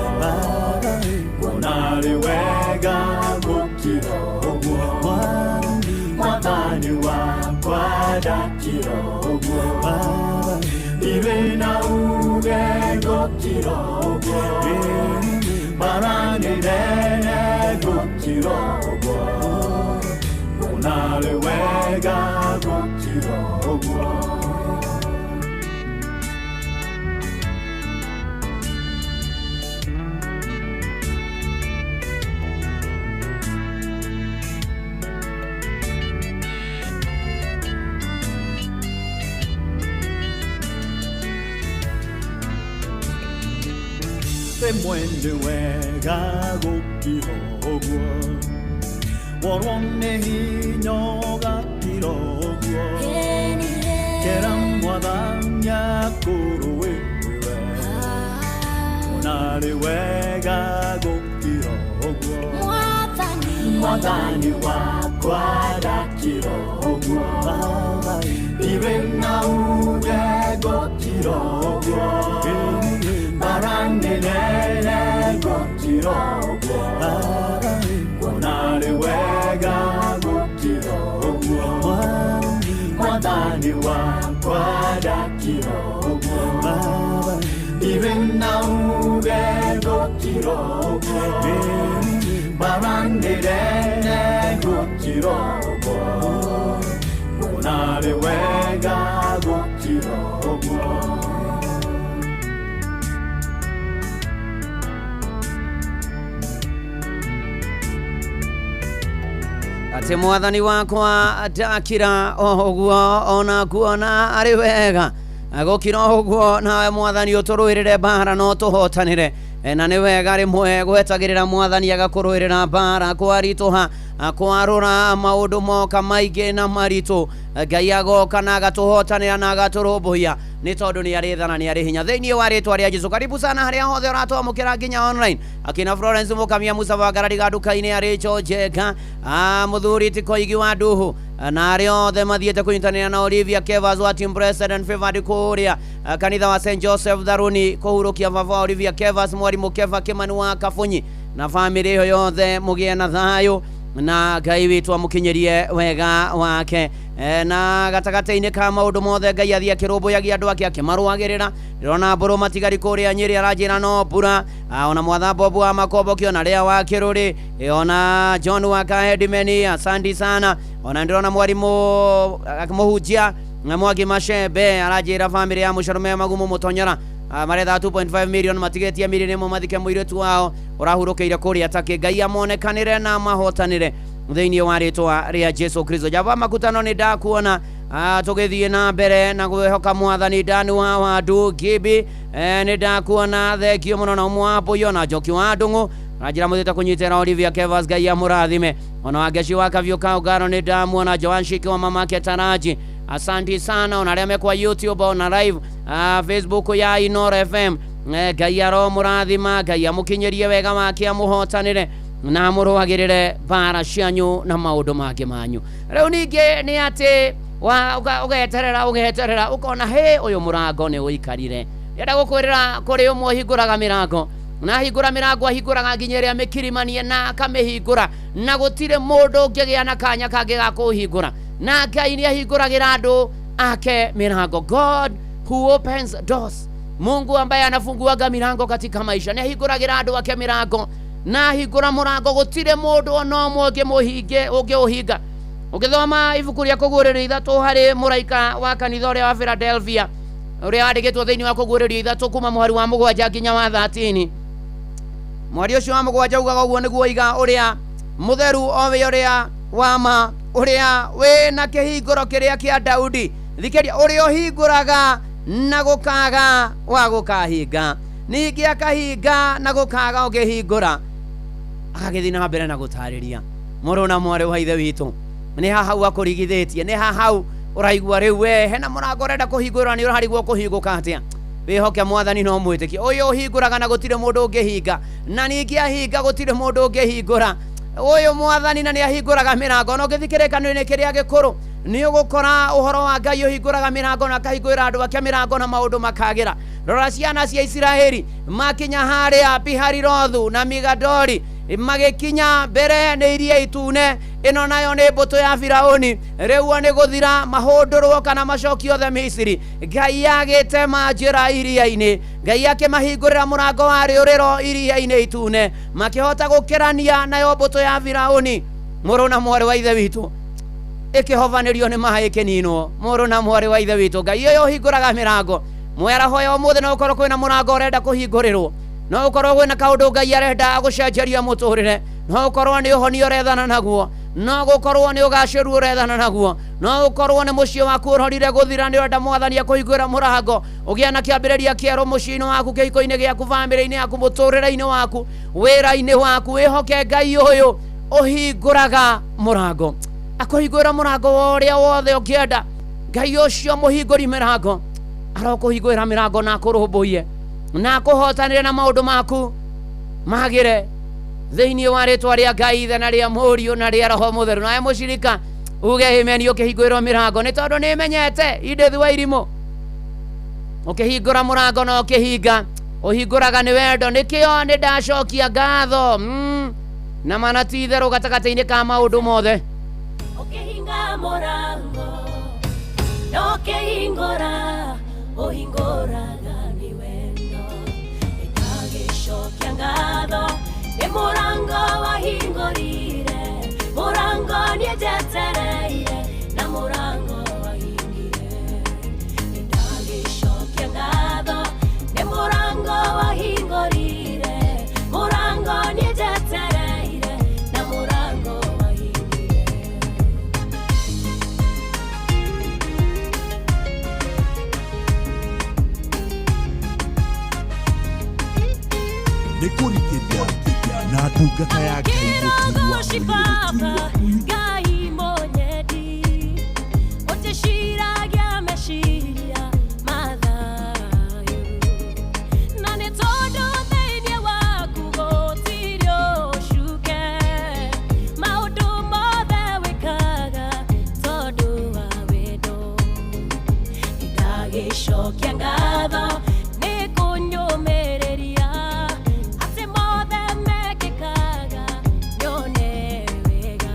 Kuona arĩ wega gũkira ũguo Mwathani wakwa ndakira ũguo Iwe na uge gũkira ũguo Mbara nene gũkira ũguo Kuona arĩ wega gũkira ũguo. Rĩmwe nĩ wega gũkira ũguo Worwo nĩ hinya ũgakira ũguo Kera Mwathani akũrũĩrĩre Kuona arĩ wega gũkira ũguo Mwathani wakwa ndakira ũguo Iwe na uge gũkira ũguo Mbara nene gũkira ũguo Kuona arĩ wega gũkira ũguo Mwathani wakwa ndakira ũguo Iwe na uge gũkira ũguo Mbara nene gũkira ũguo Kuona arĩ wega gũkira ũguo. Atĩ Mwathani wakwa ndakira ũguo ona kuona arĩ wega gũkira ũguo nawe Mwathani ũtũrũĩrĩre mbara no tũhotanĩre na nĩ wega rĩmwe gwetagĩrĩra Mwathani agakũrũĩrĩra mbara kwaritũha kwarũra maũndũ moka maingĩ na maritũ Ngai agoka na agatũhotanĩra na agatũrũmbũiya nĩ tondũ nĩ arĩ tha na nĩ arĩ hinya thĩinĩ wa rĩtwa rĩa Jesũ. Karibu sana harĩa hothe ũratwamũkĩra nginya online akina Florence Mũkamia Musa wa Ngarariga nduka-inĩ arĩ Njenga mũthuri ti Koigi wa Nduhu na arĩa othe mathiĩte kũnyitanĩra na Olivia Kevas wa Team President Favored kũrĩa kanitha wa St Joseph Tharuni kũhurũkia baba wa Olivia Kevas mwarimũ Keva Kimani wa Kabunyi na bamĩrĩ ĩyo yothe mũgĩe na thayũ na Ngai witũ amũkinyĩrie wega wake na gatagatĩ-inĩ ka maũndũ mothe Ngai athiĩ akĩrũmbũyagia andũ ake akĩmarũagĩrĩra. Ndĩrona mbũrũ matigari kũrĩa Nyĩrĩ aranjĩra no mbura ona mwatha Bobu wa Makombokio na rĩa wa Kĩrũrĩ ona John wa Kahedimeni asante sana. Ona ndĩrona mwarimũ mũhunjia Mwangi Macembe aranjĩra bamĩrĩ ya Mũcarume Magumu Mũtonyora maretha 2.5 million matigĩtie milioni ĩmwe mathike mũirĩtu wao ũrahurũkĩire kũrĩa Takĩ. Ngai amonekanĩre na mahotanĩre thĩinĩ wa rĩtwa rĩa Jesu Kristo. Java makutano nĩ ndakuona tũgĩthiĩ na mbere na gwĩhoka Mwathani. Dani wa Wandu Gibi nĩ ndakuona, thengio mũno na ũmwe wa Mbũyũ na Njoki wa Ndung'u ranjĩra mũthiĩte kũnyitĩra Olivia Kevas, Ngai amũrathime. Ona Wangeci wa Kaviũ ka Ũngaro nĩ ndamuona, Joan Shiki wa mamake Taraji, asanti sana. Ona arĩa mekwa YouTube ona live Facebook ya Inoro FM Ngai aromũrathima, Ngai amũkinyĩrie wega wake, amũhotanĩre na amũrũagĩrĩre mbara cianyu na maũndũ mangĩ manyu. Rĩu ningĩ nĩ atĩ ũgeterera ũgeterera ũkona hĩ ũyũ mũrango nĩ ũikarire. Ndĩrenda gũkwĩrĩra kũrĩ ũmwe ũhingũraga mĩrango, na ahingũra mĩrango ahingũraga nginya ĩrĩa mĩkirimanie na akamĩhingũra, na gũtirĩ mũndũ ũngĩgĩa na kanya kangĩ ga kũhingũra. Na Ngai nĩ ahingũragĩra andũ ake mĩrango. God who opens doors, Mungu ambaye anafunguaga milango katika maisha, nĩ ahingũragĩra andũ ake mĩrango, na ahingũra mũrango gũtirĩ mũndũ ona ũmwe ũngĩũhinga. Ũgĩthoma ibuku rĩa Kũguũrĩrio 3 harĩ mũraika wa kanitha ũrĩa wa Philadelphia, ũrĩa wandĩkĩtwo thĩinĩ wa Kũguũrĩrio 3 kuma mũhari wa 7 nginya wa 13, mwari ũcio wa 7 ugaga ũguo nĩguo iga ũrĩa mũtheru owe ũrĩa wa ma, ũrĩa wĩna kĩhingũro kĩrĩa kĩa Daudi. Thikĩria, ũrĩa ũhingũraga na gũkaga wa gũkahinga, ningĩ akahinga na gũkaga ũngĩhingũra. Agagĩthiĩ na mbere na gũtarĩria mũrũ na mwarĩ wa ithe witũ, nĩ hahau akũrigithĩtie, nĩ hahau ũraigua rĩu we hena mũrango ũrenda kũhingũra, nĩ ũrarigwo kũhingũka atĩa. Wĩhoke mwathani no mwĩtĩkie, ũyũ ũhingũraga na gũtirĩ mũndũ ũngĩhinga, na ningĩ ahinga gũtirĩ mũndũ ũngĩhingũra. Ũyũ mwathani na nĩ ahingũraga mĩrango. Na ũngĩthiĩ kĩrĩkanĩro-inĩ kĩrĩa gĩkũrũ nĩ ũgũkora ũhoro wa Ngai ũhingũraga mĩrango na akahingũrĩra andũ ake mĩrango na maũndũ makagĩra. Rora ciana cia Isiraeli makinya harĩa Piharirothu na Migadori, magĩkinya mbere nĩ iria itune, ĩno nayo nĩ mbũtũ ya Firauni. Rĩu nĩ gũthira mahũndũrwo kana macokio othe Misiri. Ngai agĩtema njĩra iria-inĩ, Ngai akĩmahingũrĩra mũrango wa rĩũrĩro iria-inĩ itune, makĩhota gũkĩrania nayo mbũtũ ya Firauni. Mũrũ na mwarĩ wa ithe witũ, ĩkĩhovanĩrio nĩ maĩ ĩkĩninwo. Mũrũ na mwarĩ wa ithe witũ, Ngai ũyũ ũhingũraga mĩrango, mwĩaraho ya ũmũthĩ no ũkorwo kwĩna mũrango ũrenda kũhingũrĩrwo, no ũkorwo kwĩna kaũndũ Ngai arenda agũcenjeria mũtũrĩre, no ũkorwo nĩ ũhonio ũrethana naguo, no gũkorwo nĩ ũgacĩru ũrethana naguo, no ũkorwo nĩ mũciĩ waku ũrorire gũthira, nĩ ũrenda mwathani akũhingũrĩra mũrango ũgĩa na kĩambĩrĩria kĩerũ mũciĩ-inĩ waku, kĩhiko-inĩ gĩaku, bamĩrĩ-inĩ yaku, mũtũrĩre-inĩ waku, wĩra-inĩ waku. Wĩhoke Ngai ũyũ ũhingũraga mũrango, akũhingũrĩra mũrango wa ũrĩa wothe ũngĩenda. Ngai ũcio mũhingũri mĩrango arokũhingũrĩra mĩrango na akũrũmbũiye na akũhotanĩre na maũndũ maku magĩre thĩinĩ wa rĩtwa rĩa Ngai Ithe na rĩa Mũriũ na rĩa Roho Mũtheru. Nawe mũcirika uge amen ũkĩhingũrĩrwo mĩrango, nĩ tondũ nĩ menyete Edith wa irimũ ũkĩhingũra mũrango na ũkĩhinga, ũhingũraga nĩ wendo. Nĩkĩo nĩ ndacokia ngatho na mana ti itherũ gatagatĩ-inĩ ka maũndũ mothe. Ũkĩhinga mũrango na ũkĩhingũra, ũhingũraga nĩ wendo. Nĩndagĩcokia ngatho nĩ mũrango wahingũrire, mũrango niĩ njetereire na mũrango wahingire. Nĩndagĩcokia ngatho nĩ mũrango wahingũrire, mũrango niĩ njetereire na mũrango wahingire. Nĩ kũrigithia na ndungata ya Ngai Kĩrogoci mũturi wa Baba, Ngai mũnyendi, ũtĩciragia meciria ma thayũ. Na nĩ tondũ thĩinĩ waku gũtirĩ ũcuke, maũndũ mothe wĩkaga tondũ wa wendo. Nĩndagĩcokia ngatho nĩ kũnyũmĩrĩria atĩ mothe mekĩkaga nyone wega.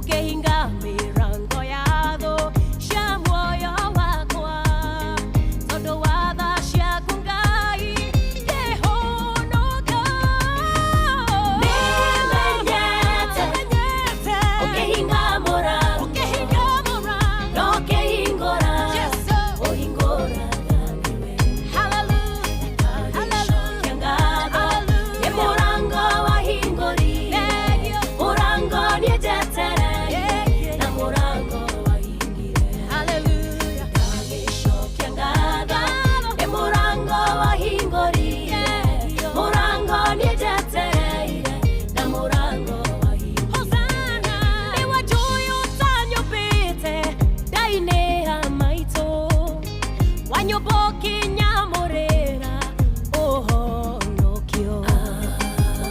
Ũkĩhinga mĩrango ya thũ cia muoyo wakwa, tondũ wa tha ciaku Ngai ngĩhonoka. Nĩmenyete ũkĩhinga mũrango, na ũkĩhingũra, ũhingũraga nĩwe. Ndagĩcokia ngatho nĩ mũrango wahingũrire, mũrango niĩ njetereire, na mũrango wahingire. Ndagĩcokia ngatho nĩ mũrango wahingũrire, mũrango niĩ njetereire, na mũrango wahingire. Hosana nĩ wanjũĩ ũtanyũmbĩte ndainĩ ya maitũ, wanyũmba ũkĩnyamũrĩra ũhonokio,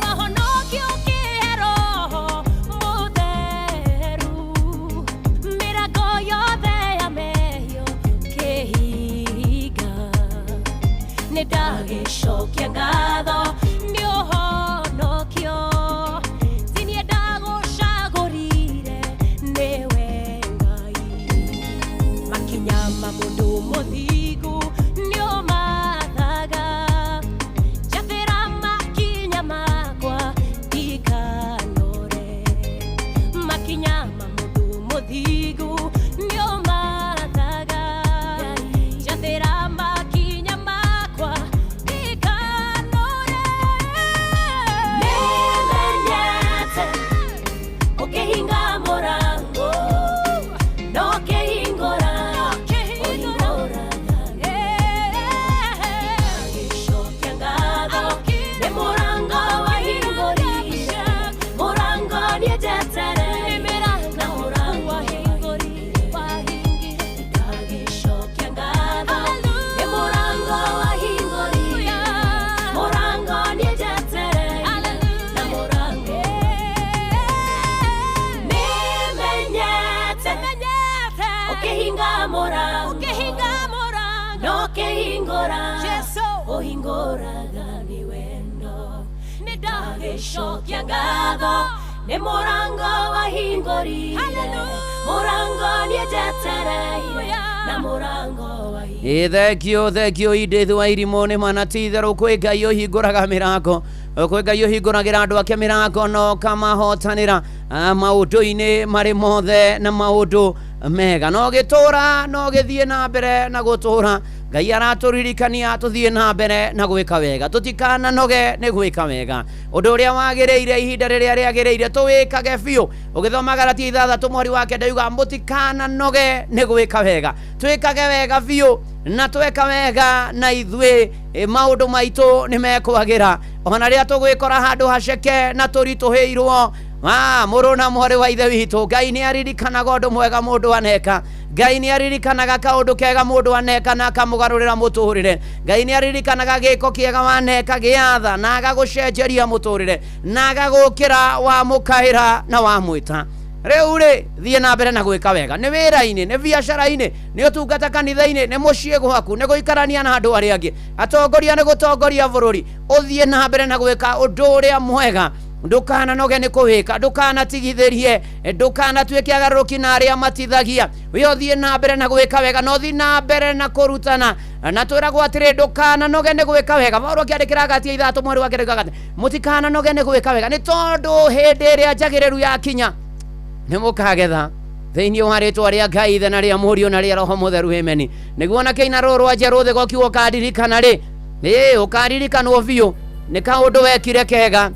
wahonokio ũkĩhe Roho Mũtheru, mĩrango yothe ya mehia ũkĩhinga. Nĩ ndagĩcokia ngatho nĩ ũhonokio, ti niĩ ndagũcagũrire, nĩwe Ngai. Makinya ma mũndũ mũthingu nĩ ũmathaga, njathĩra makinya makwa ndikanore. Makinya ma mũndũ mũthingu nĩ ũmathaga, njathĩra makinya makwa ndikanore. Nĩmenyete ũkĩhinga mũrango, na ũkĩhingũra, ũhingũraga. Ndagĩcokia ngatho nĩ mũrango wahingũrire, mũrango niĩ njetereire, na mũrango wahingũrire. Ndagĩcokia ngatho nĩ mũrango wahingũrire, mũrango niĩ njetereire, na mũrango. Nĩmenyete ũkĩhinga mũrango, na ũkĩhingũra, ũhingũraga nĩ wendo. Nĩ ndagĩcokia ngatho nĩ mũrango wahingũrire, mũrango niĩ njetereire, na mũrango wahingũrire. Ĩ thengio, thengio Edith wa irimũ. Nĩ mana ti itherũ kwĩ Ngai ũhingũraga mĩrango, kwĩ Ngai ũhingũragĩra andũ ake mĩrango na ũkamahotanĩra maũndũ-inĩ marĩ mothe na maũndũ mega. No gĩtũra no gĩthiĩ na mbere na gũtũra. Ngai aratũririkania tũthiĩ na mbere na gwĩka wega, tũtikananoge nĩ gwĩka wega, ũndũ ũrĩa wagĩrĩire ihinda rĩrĩa rĩagĩrĩire tũwĩkage biũ. Ũgĩthoma Galatia 6:9 yuga mũtikananoge nĩ gwĩka wega, twĩkage wega biũ, na tweka wega na ithuĩ maũndũ maitũ nĩ mekwagĩra, ona rĩrĩa tũgwĩkora handũ haceke na tũritũhĩirwo. Mũrũ na mwarĩ wa ithe witũ, Ngai nĩ aririkanaga ũndũ mwega mũndũ aneka. Ngai nĩ aririkanaga kaũndũ kega mũndũ aneka na akamũgarũrĩra mũtũrĩre. Ngai nĩ aririkanaga gĩko kĩega waneka gĩatha na agagũcenjeria mũtũrĩre na agagũkĩra wamũkaĩra na wamwĩta. Rĩu rĩ, thiĩ na mbere na gwĩka wega, nĩ wĩra-inĩ, nĩ biacara-inĩ, nĩ ũtungata kanitha-inĩ, nĩ mũciĩ gwaku, nĩ gũikarania na andũ arĩa angĩ, atongoria nĩ gũtongoria bũrũri. Ũthiĩ na mbere na gwĩka ũndũ ũrĩa mwega, ndũkananoge nĩ kũwĩka, ndũkanatigithĩrie, ndũkanatuĩke agarũrũki na arĩa matithagia. We ũthiĩ na mbere na gwĩka wega, na ũthiĩ na mbere na kũrutana, na twĩragwo atĩrĩ, ndũkananoge nĩ gwĩka wega. Paulo akĩandĩkĩra Galatia 6:9 yugaga atĩ mũtikananoge nĩ gwĩka wega, nĩ tondũ hĩndĩ ĩrĩa njagĩrĩru yakinya nĩ mũkagetha. Thĩinĩ wa rĩtwa rĩa Ngai Ithe na rĩa Mũriũ na rĩa Roho Mũtheru, ameni. Nĩguo na kĩina rũrũ rwa njerũ thĩ gokiuga ũkaririkana rĩ, ĩ ũkaririkanwo biũ nĩ kaũndũ wekire kega.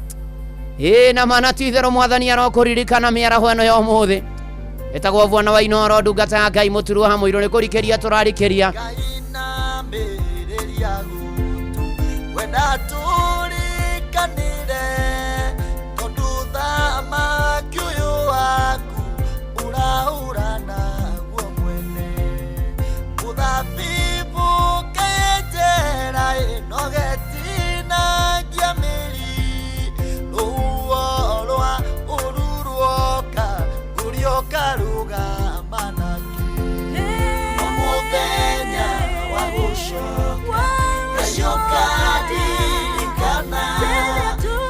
Ĩ na mana ti itherũ Mwathani arokũririkana mĩaraho ĩno ya ũmũthĩ. Ĩtagwo Bwana wa Inooro, ndungata ya Ngai mũturwo ha mũirũ, nĩ kũrikĩria tũrarikĩria. Wenda tũrĩkanĩre tondũ thamaki ũyũ waku ũrahũra naguo mwene mũthabibũ kĩnjera ĩnogetinagia mĩri rũhuho rwa ũruruoka ngũrioka rũgama nakĩ no mũthenya wa gũcoka Ngai ũkandirikana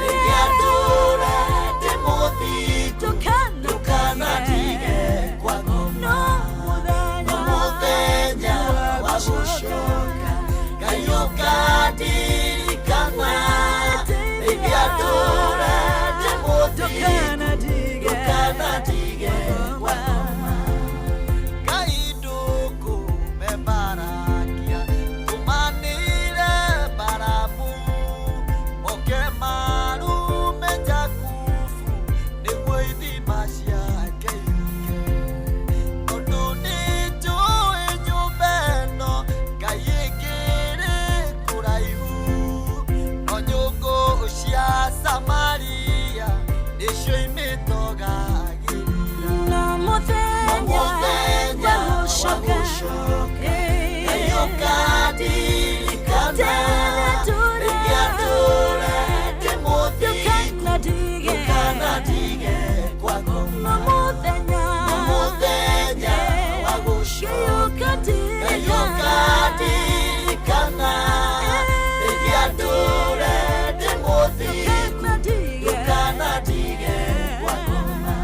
rĩrĩa ndũra ndĩ mũthingu ndũkanandirikana. gũcoka Ngai ũkandirikana rĩngĩ atũũre ndĩ mũthingu ndũkanatige kwa ngoma no mũthenya wa gũcoka Ngai ũkandirikana rĩngĩ atũũre ndĩ mũthingu ndũkanatige kwa ngoma.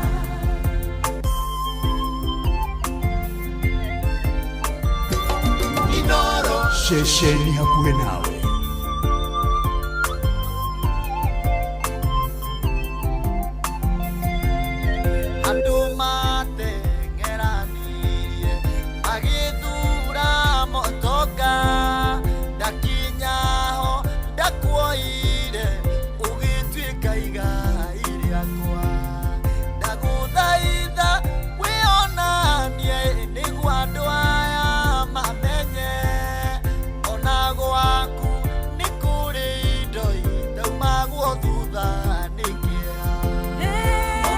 Inoro Ceceni hakuhĩ nawe. Andũ mateng'eranirie magĩthura motoka ndakinya ho ndakuoire ũgĩtuĩka igai rĩakwa ndagũthaitha wĩonanie nĩguo andũ aya mamenye ona gwaku nĩ kũrĩ indo itaumagwo thutha nĩ kĩeha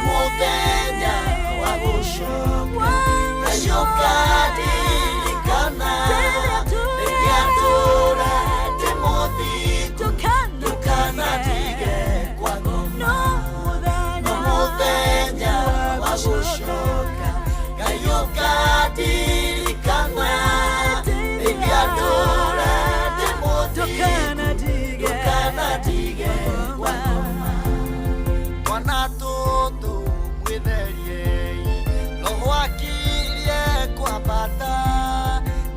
mũthenya wa gũcoka Ngai ũkandirikana rĩngĩ atũũre ndĩ mũthingu ndũkanatige kwa ngoma no mũthenya wa gũcoka Ngai ũkandirikana rĩngĩ atũũre ndĩ mũthingu ndũkanatige kwa ngoma. Twana tũtũ mwĩtheriei roho akirie kwambata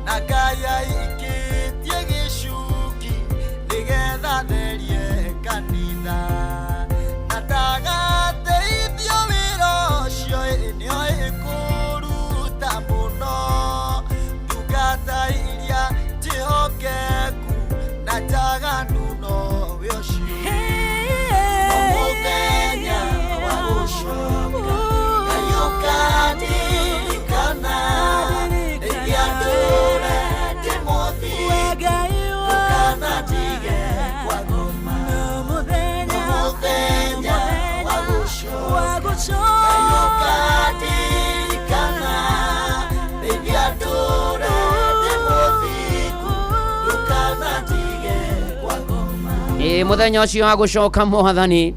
na Ngai aikĩtie gĩcuki nĩgetha therie kanitha na ndagateithio wĩra ũcio nĩoĩ kũruta mũno ndungata iria njĩhokeku na njaganu nowe ũcio no mũthenya wa gũcoka Ngai ũkandirikana rĩngĩ atũũre ndĩ mũthingu ndũkanatige kwa ngoma no mũthenya wa gũcoka Ngai ũkandirikana rĩngĩ atũũre ndĩ mũthingu ndũkanatige kwa ngoma. Ĩ mũthenya ũcio wa gũcoka mwathani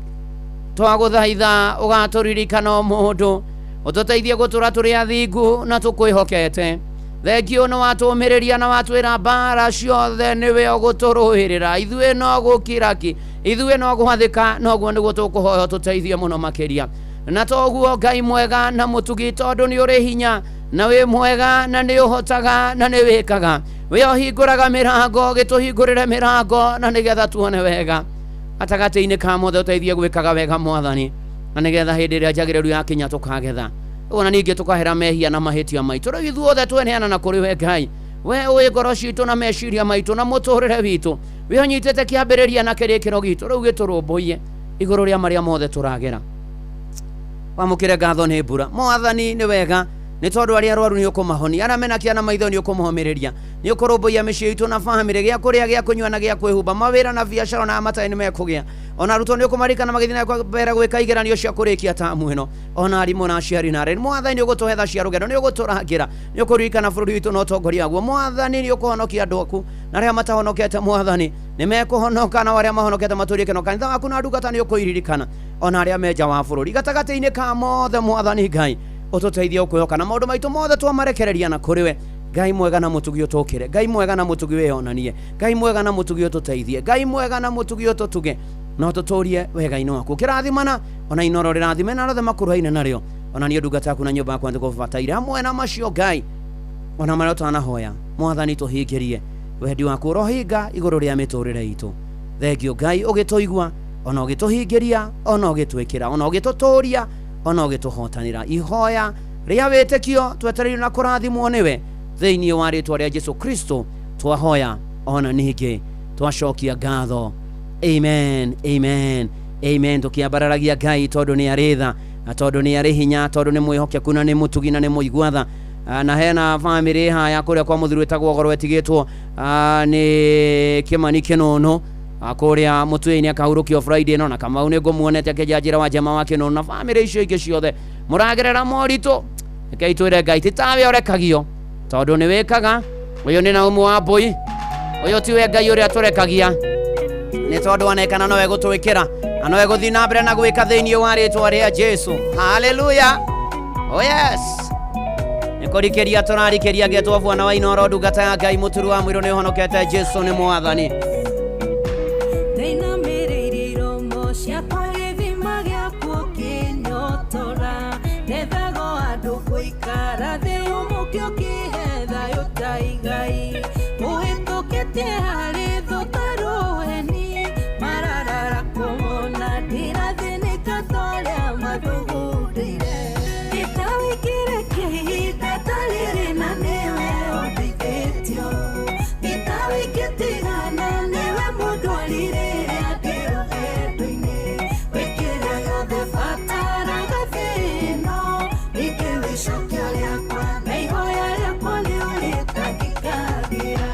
twagũthaitha ũgatũririkana o mũndũ ũtũteithie gũtũra tũrĩ athingu na tũkwĩhokete thengio nĩ watũmĩrĩria na watwĩra mbara ciothe nĩwe ũgũtũrũĩrĩra ithuĩ no gũkira ki ithuĩ no gwathĩka noguo nĩguo tũkũhoya ũtũteithie mũno makĩria na toguo Ngai mwega na mũtugi tondũ nĩ ũrĩ hinya na wĩ mwega na nĩ ũhotaga na nĩ wĩkaga wĩ ũhingũraga mĩrango gĩtũhingũrĩre mĩrango na nĩgetha tuone wega gatagatĩ-inĩ ka mothe ũteithie gwĩkaga wega mwathani na nĩgetha hĩndĩ ĩrĩa njagĩrĩru yakinya tũkagetha ona ningĩ tũkahera mehia na mahĩtia maitũ rĩu ithuothe tweneana na kũrĩ we Ngai we ũĩ ngoro citũ na meciria maitũ na mũtũrĩre witũ we ũnyitĩte kĩambĩrĩria na kĩrĩkĩro gitũ rĩu gĩtũrũmbũiye igũrũ rĩa marĩa mothe tũragera wamũkĩre ngatho nĩ mbura mwathani nĩ wega nĩ tondũ arĩa arwaru nĩ ũkũmahonia arĩa mena kĩa na maitho nĩ ũkũmahomĩrĩria nĩ ũkũrũmbũiya mĩciĩ itũ na bamĩrĩ gĩa kũrĩa gĩa kũnyua na gĩa kwĩhumba mawĩra na biacara na matarĩ nĩ mekũgĩa ona arutwo nĩ ũkũmarikana magĩthiĩ na mbere gwĩka igeranio cia kũrĩkia tamu ĩno ona arimũ na aciari na areri mwathani nĩ ũgũtũhe tha cia rũgendo nĩ ũgũtũrangĩra nĩ ũkũririkana bũrũri witũ na ũtongoria waguo mwathani nĩ ũkũhonokia andũ aku na arĩa matahonokete mwathani nĩ mekũhonoka na arĩa mahonokete matũrie kĩno kanitha waku na ndungata nĩ ũkũiririkana ona arĩa me nja wa bũrũri gatagatĩ-inĩ ka mothe mwathani Ngai ũtũteithie ũkwĩhoka na maũndũ maitũ mothe twamarekereria na kũrĩ we Ngai mwega na mũtugi ũtũkĩre Ngai mwega na mũtugi wĩyonanie Ngai mwega na mũtugi ũtũteithie Ngai mwega na mũtugi ũtũtuge na ũtũtũrie wega-inĩ waku kĩrathimana ona Inoro rĩrathime na arothe makuruhaine narĩo ona niĩ ndungata yaku na nyũmba yakwa nĩkũbataire hamwe na macio Ngai ona marĩa ũtanahoya mwathani tũhingĩrie wendi waku ũrohinga igũrũ rĩa mĩtũrĩre itũ thengio Ngai ũgĩtũigua ona ũgĩtũhingĩria ona ũgĩtwĩkĩra ona ũgĩtũtũria ona ũgĩtũhotanĩra ihoya rĩa wĩtĩkio twetereire na kũrathimwo nĩwe thĩinĩ wa rĩtwa rĩa Jesu Kristo twahoya ona ningĩ twacokia ngatho amen amen amen tũkĩambararagia Ngai tondũ nĩ arĩ tha na tondũ nĩ arĩ hinya tondũ nĩ mwĩhokeku na nĩ mũtugi na nĩ mũigua tha na hena bamĩrĩ haya kũrĩa kwa mũthuri wĩtagwo Goro etigĩtwo nĩ Kĩmani Kĩnũnũ kũrĩa mũtwe-inĩ akahurũkio Friday ĩno na Kamau nĩ ngũmuonete akĩnja njĩra wa njama wa Kĩnũnũ na bamĩrĩ icio ingĩ ciothe mũragerera moritũ rekei twĩre Ngai ti tawe ũrekagio Tondũ nĩ wĩkaga. Ũyũ nĩ Naumu wa Mbui. Ũyũ tiwe Ngai ũrĩa tũrekagia. Nĩ tondũ anekana nowe gũtwĩkĩra na nowe gũthiĩ na mbere na gwĩka thĩinĩ wa rĩtwa rĩa Jesu. Haleluya. Oh yes. Nĩ kũrikĩria tũrarikĩria ngetwo bwana wa Inooro, ndungata ya Ngai mũturu wa mũirũ nĩ ũhonokete. Jesu nĩ mwathani. Ndinamĩrĩirie iromo ciakwa gĩthima gĩaku ũkĩnyotora, ndethago andũ gũikara thĩ ũmũke ũkĩhe thayũ ta igai, ũhĩtũkĩtie harĩ thũ ta rũheni, mararara kũmona ndirathĩnĩka ta ũrĩa mathugundĩire. Gĩtawĩkĩre ihinda ta rĩrĩ na nĩwe ũndeithĩtio, gĩtawĩkĩtigana nĩwe mũndũ rĩrĩa ndĩ rũgendo-inĩ, wĩkĩra yothe bataraga thĩ-ĩno, ningĩ wĩcokia rĩakwa na ihoya rĩakwa nĩ ũrĩtangĩkagĩra.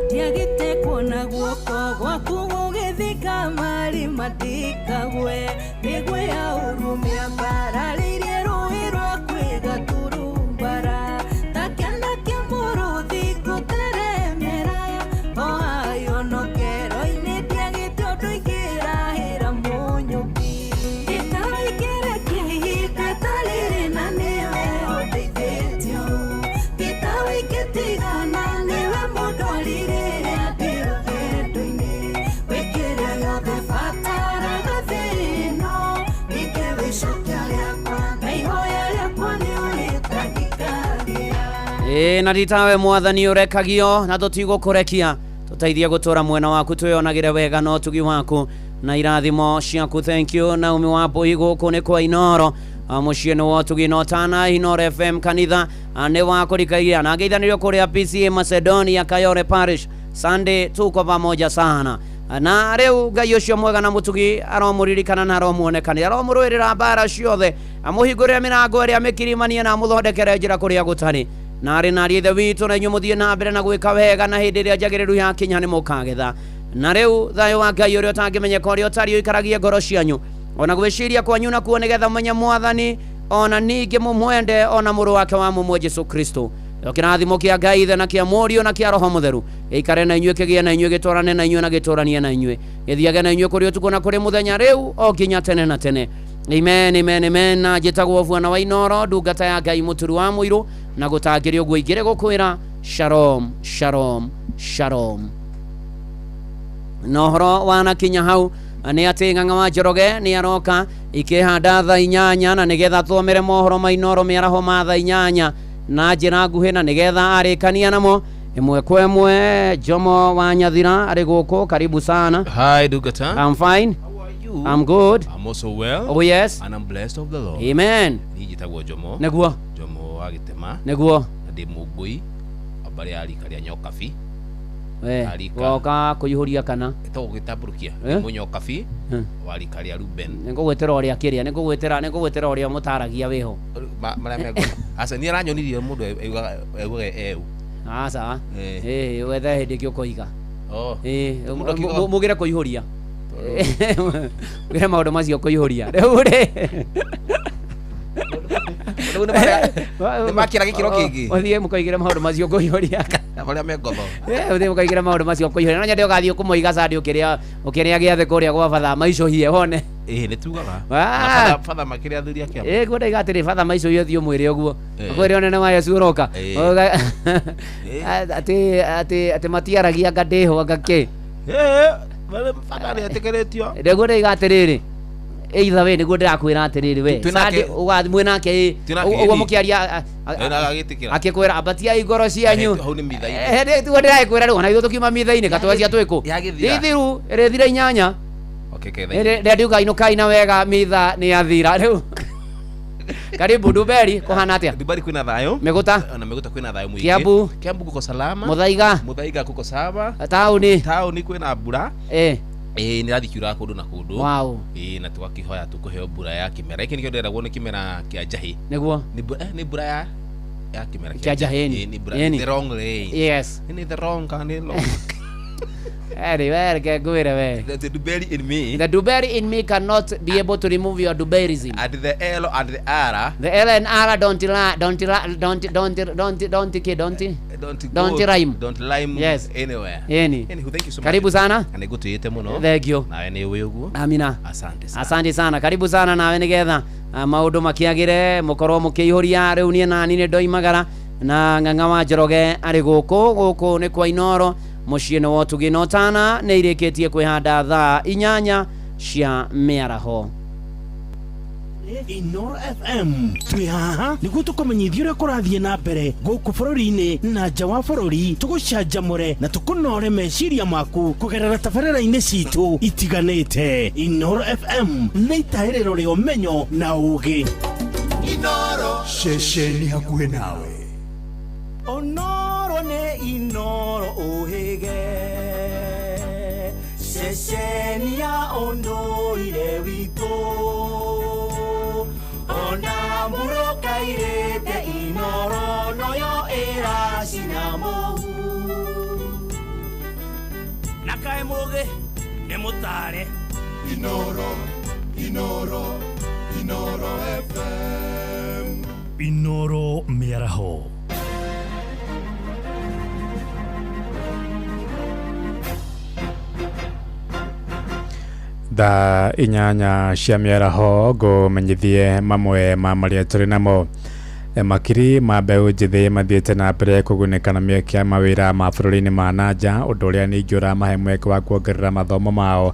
Ndiagĩte kuona guoko gwaku gũgĩthika marima ndikagwe, mĩguĩ ya ũrũme ambararĩirie rũĩ rwa kwĩgaturumbara, ta kĩana kĩa mũrũthi ngũteremera, o hayo nokero-inĩ ndiagĩte ũndũ ingĩrahĩra mũnyũki. Gĩtawĩkĩre ihinda ta rĩrĩ na nĩwe ũndeithĩtio, gĩtawĩkĩtigana nĩwe mũndũ rĩrĩa ndĩ rũgendo-inĩ, wĩkĩra yothe bataraga thĩ-ĩno, ningĩ wĩcokia rĩakwa na ihoya rĩakwa nĩ ũrĩtangĩkagĩra. Ĩĩ na titawe mwathani ũrekagio na tũtigũkũrekia, tũteithie gũtũra mwena waku twĩonagĩre wega na ũtugi waku na irathimo ciaku. Thank you Naomi wa Mbui. Gũkũ nĩ kwa Inooro, mũciĩ nĩ wa ũtugi na ũtana. Inooro FM kanitha nĩ wa kũrikagia na ngeithanĩrio kũrĩa PCA Macedonia Kayore Parish. Sunday tuko pamoja sana. Na rĩu Ngai ũcio mwega na mũtugi aromũririkana na aromuonekanĩra, aromũrũĩrĩra mbara ciothe, amũhingũrĩre mĩrango ĩrĩa mĩkirimanie na amũthondekere njĩra kũrĩa gũtarĩ. Na arĩ na ariũ a Ithe witũ, na inyuĩ mũthiĩ na mbere na gwĩka wega, na hĩndĩ ĩrĩa njagĩrĩru yakinya nĩ mũkagetha. Na rĩu thayũ wa Ngai ũrĩa ũtangĩmenyeka ũrĩa ũtariĩ ũikaragie ngoro cianyu ona gwĩciria kwanyu nakuo, nĩgetha mũmenye mwathani ona ningĩ mũmwende ona mũrũ wake wa mũmwe Jesu Kristo. Kĩrathimo kĩa Ngai Ithe na kĩa Mũriũ na kĩa Roho Mũtheru gĩikare na inyuĩ, kĩgĩe na inyuĩ, gĩtwarane na inyuĩ na gĩtũranie na inyuĩ, gĩthiage na inyuĩ kũrĩ ũtukũ na kũrĩ mũthenya, rĩu o nginya tene na tene. Amen, amen, amen. Na njĩtagwo bwana wa Inooro, ndungata ya Ngai mũturu wa mũirũ, na gũtangĩrĩ ũguo ingĩrĩ gũkwĩra shalom, shalom, shalom. Na ũhoro wanakinya hau nĩ atĩ Ng'ang'a wa Njoroge nĩ aroka ikĩhanda thaa 8, na nĩgetha thomere mohoro ma Inooro mĩaraho ma thaa 8 na njĩra nguhĩ, na nĩgetha arĩkania namo ĩmwe kwa ĩmwe. Jomo wa Nyathira arĩ gũkũ, karibu sana. Hi, Dugata. I'm fine. How are you? I'm good. I'm also well. Oh yes. And I'm blessed of the Lord. Amen. Niĩ njĩtagwo Jomo. Nĩguo. Jomo wa Gĩtema. Nĩguo. Na ndĩ Mũngũi, wa mbarĩ ya rika rĩa Nyokabi. We Arika. woka kũihũria kana Ĩtagwo gĩtambũrũkia. Eh? Mũnyokabi wa rika rĩa Ruben. Nĩngũgwĩtĩra ũrĩa kĩrĩa, nĩngũgwĩtĩra ũrĩa mũtaragia wĩho. Marĩa me ngoro. Aca nĩ aranyonirie mũndũ augaga eu. Aca. Ĩĩ wethe hĩndĩ ĩngĩ ũkoiga. Oh. Ĩĩ Mũndũ akiuga- mũgĩre kũihũria. Mũgĩre maũndũ macio kũihũria. Rĩu rĩ. Rĩu nĩ makĩra gĩkĩro kĩngĩ. Ũthiĩ mũkoigĩre maũndũ macio kũihũria. Marĩa me ngotho. Ũthiĩ mũkoigĩre maũndũ macio kũihũria. No nyende ũgathiĩ kũmoiga Sunday ũkĩrĩa gĩathĩ kũrĩa gwa batha maicũhie wone. Ĩĩ nĩ tugaga. Ah. Na batha makĩrĩa athuri a kĩama. Ĩĩ guo ndaiga atĩrĩ batha maicũhie ũthiĩ ũmwĩre ũguo. Eh. Ũkwĩre ũnene wa Yesu ũroka. Eh. Atĩ atĩ atĩ matiaragia anga ndĩho anga kĩ. Ĩĩ batha nĩ etĩkĩrĩtio. Nĩguo ndaiga atĩrĩrĩ either way nĩguo ndĩrakwĩra atĩrĩrĩ we Twĩ nake- Sunday ũgathiĩ mwĩ nake ĩ Twĩ nake ũguo ĩni. mũkĩaria Na agagĩtĩkĩra. akĩkwĩra ambatiai ngoro cianyu. Hau nĩ mitha-inĩ. Tiguo ndĩrakwĩra rĩu ona ithuĩ tũkiuma mitha-inĩ katwecia twĩkũ Yagĩthira. ithiru ĩrĩthira 8. Okay, okay, Rĩrĩa ndiuga inũkai na wega mitha nĩ yathira rĩu. Karibu Nduberi, kuhana atia? Nduberi kwina thayo. Mĩgũta? Na Mĩgũta kwina thayo mũingĩ. Kiambu? Kiambu kuko salama. Muthaiga? Muthaiga kuko sawa. Taũni? Taũni kwina mbura. Ĩĩ, nĩ rathiĩ kiuraga kũndũ na kũndũ. Wow. Ĩĩ, na tũgakĩhoya tũkũheo mbura ya kĩmera. Gĩkĩ nĩkĩo ndĩreragwo nĩ kĩmera kĩa njahĩ. Nĩguo. Nĩ mbura, nĩ mbura ya kĩmera Kĩa njahĩ, Ĩĩ, nĩ mbura. Ĩni. The wrong rain. Yes. Nĩ the wrong kana nĩ long. Eri, we reke ngwĩre we. The Duberi in me. The Duberi in me cannot be able to remove your Duberism. And the L and the R. The L and R don't la don't la don't don't don't don't don't Don't don't go, rhyme. Don't rhyme Yes. anywhere. Ĩni. Anywho, thank you so much. Karibu sana. Na nĩngũtĩĩte mũno. Thank you. Nawe nĩ ũĩ ũguo. Amina. Asante sana. Asante sana. Karibu sana nawe nigetha maundu makiagire mukorwo mukiihuria riu nie nani ni ndoimagara na ng'ang'a wa Njoroge ari guku guku ni kwa Inoro muciĩ nĩ wa ũtugi na ũtana nĩ irĩkĩtie kwĩhanda thaa 8 cia mĩaraho. Inoro FM twĩ haha nĩguo tũkũmenyithia ũrĩa kũrathiĩ na mbere gũkũ bũrũri-inĩ na nja wa bũrũri, tũgũcanjamũre na tũkũnore meciria maku kũgerera tabarĩra-inĩ citũ itiganĩte. Inoro FM nĩ itahĩrĩro rĩa ũmenyo na ũũgĩ. Inoro ceceni hakuhĩ nawe. Onoro nĩ Inoro ũhĩge, ceceni ya ũndũire witũ, ona mũrũkairĩte Inoro noyo ĩracina mũhu. Na kaĩ mũgĩ nĩ mũtare. Inoro, Inoro, Inoro FM. Inoro mĩaraho. Thaa 8 cia mĩaraho ngũmenyithie mamwe ma marĩa tũrĩ namo. Makiri ma mbeũ njĩthĩ mathiĩte na mbere kũgunĩka na mĩeke ya mawĩra ma bũrũri-inĩ ma na nja, ũndũ ũrĩa ningĩ ũramahe mweke wa kuongerera mathomo mao.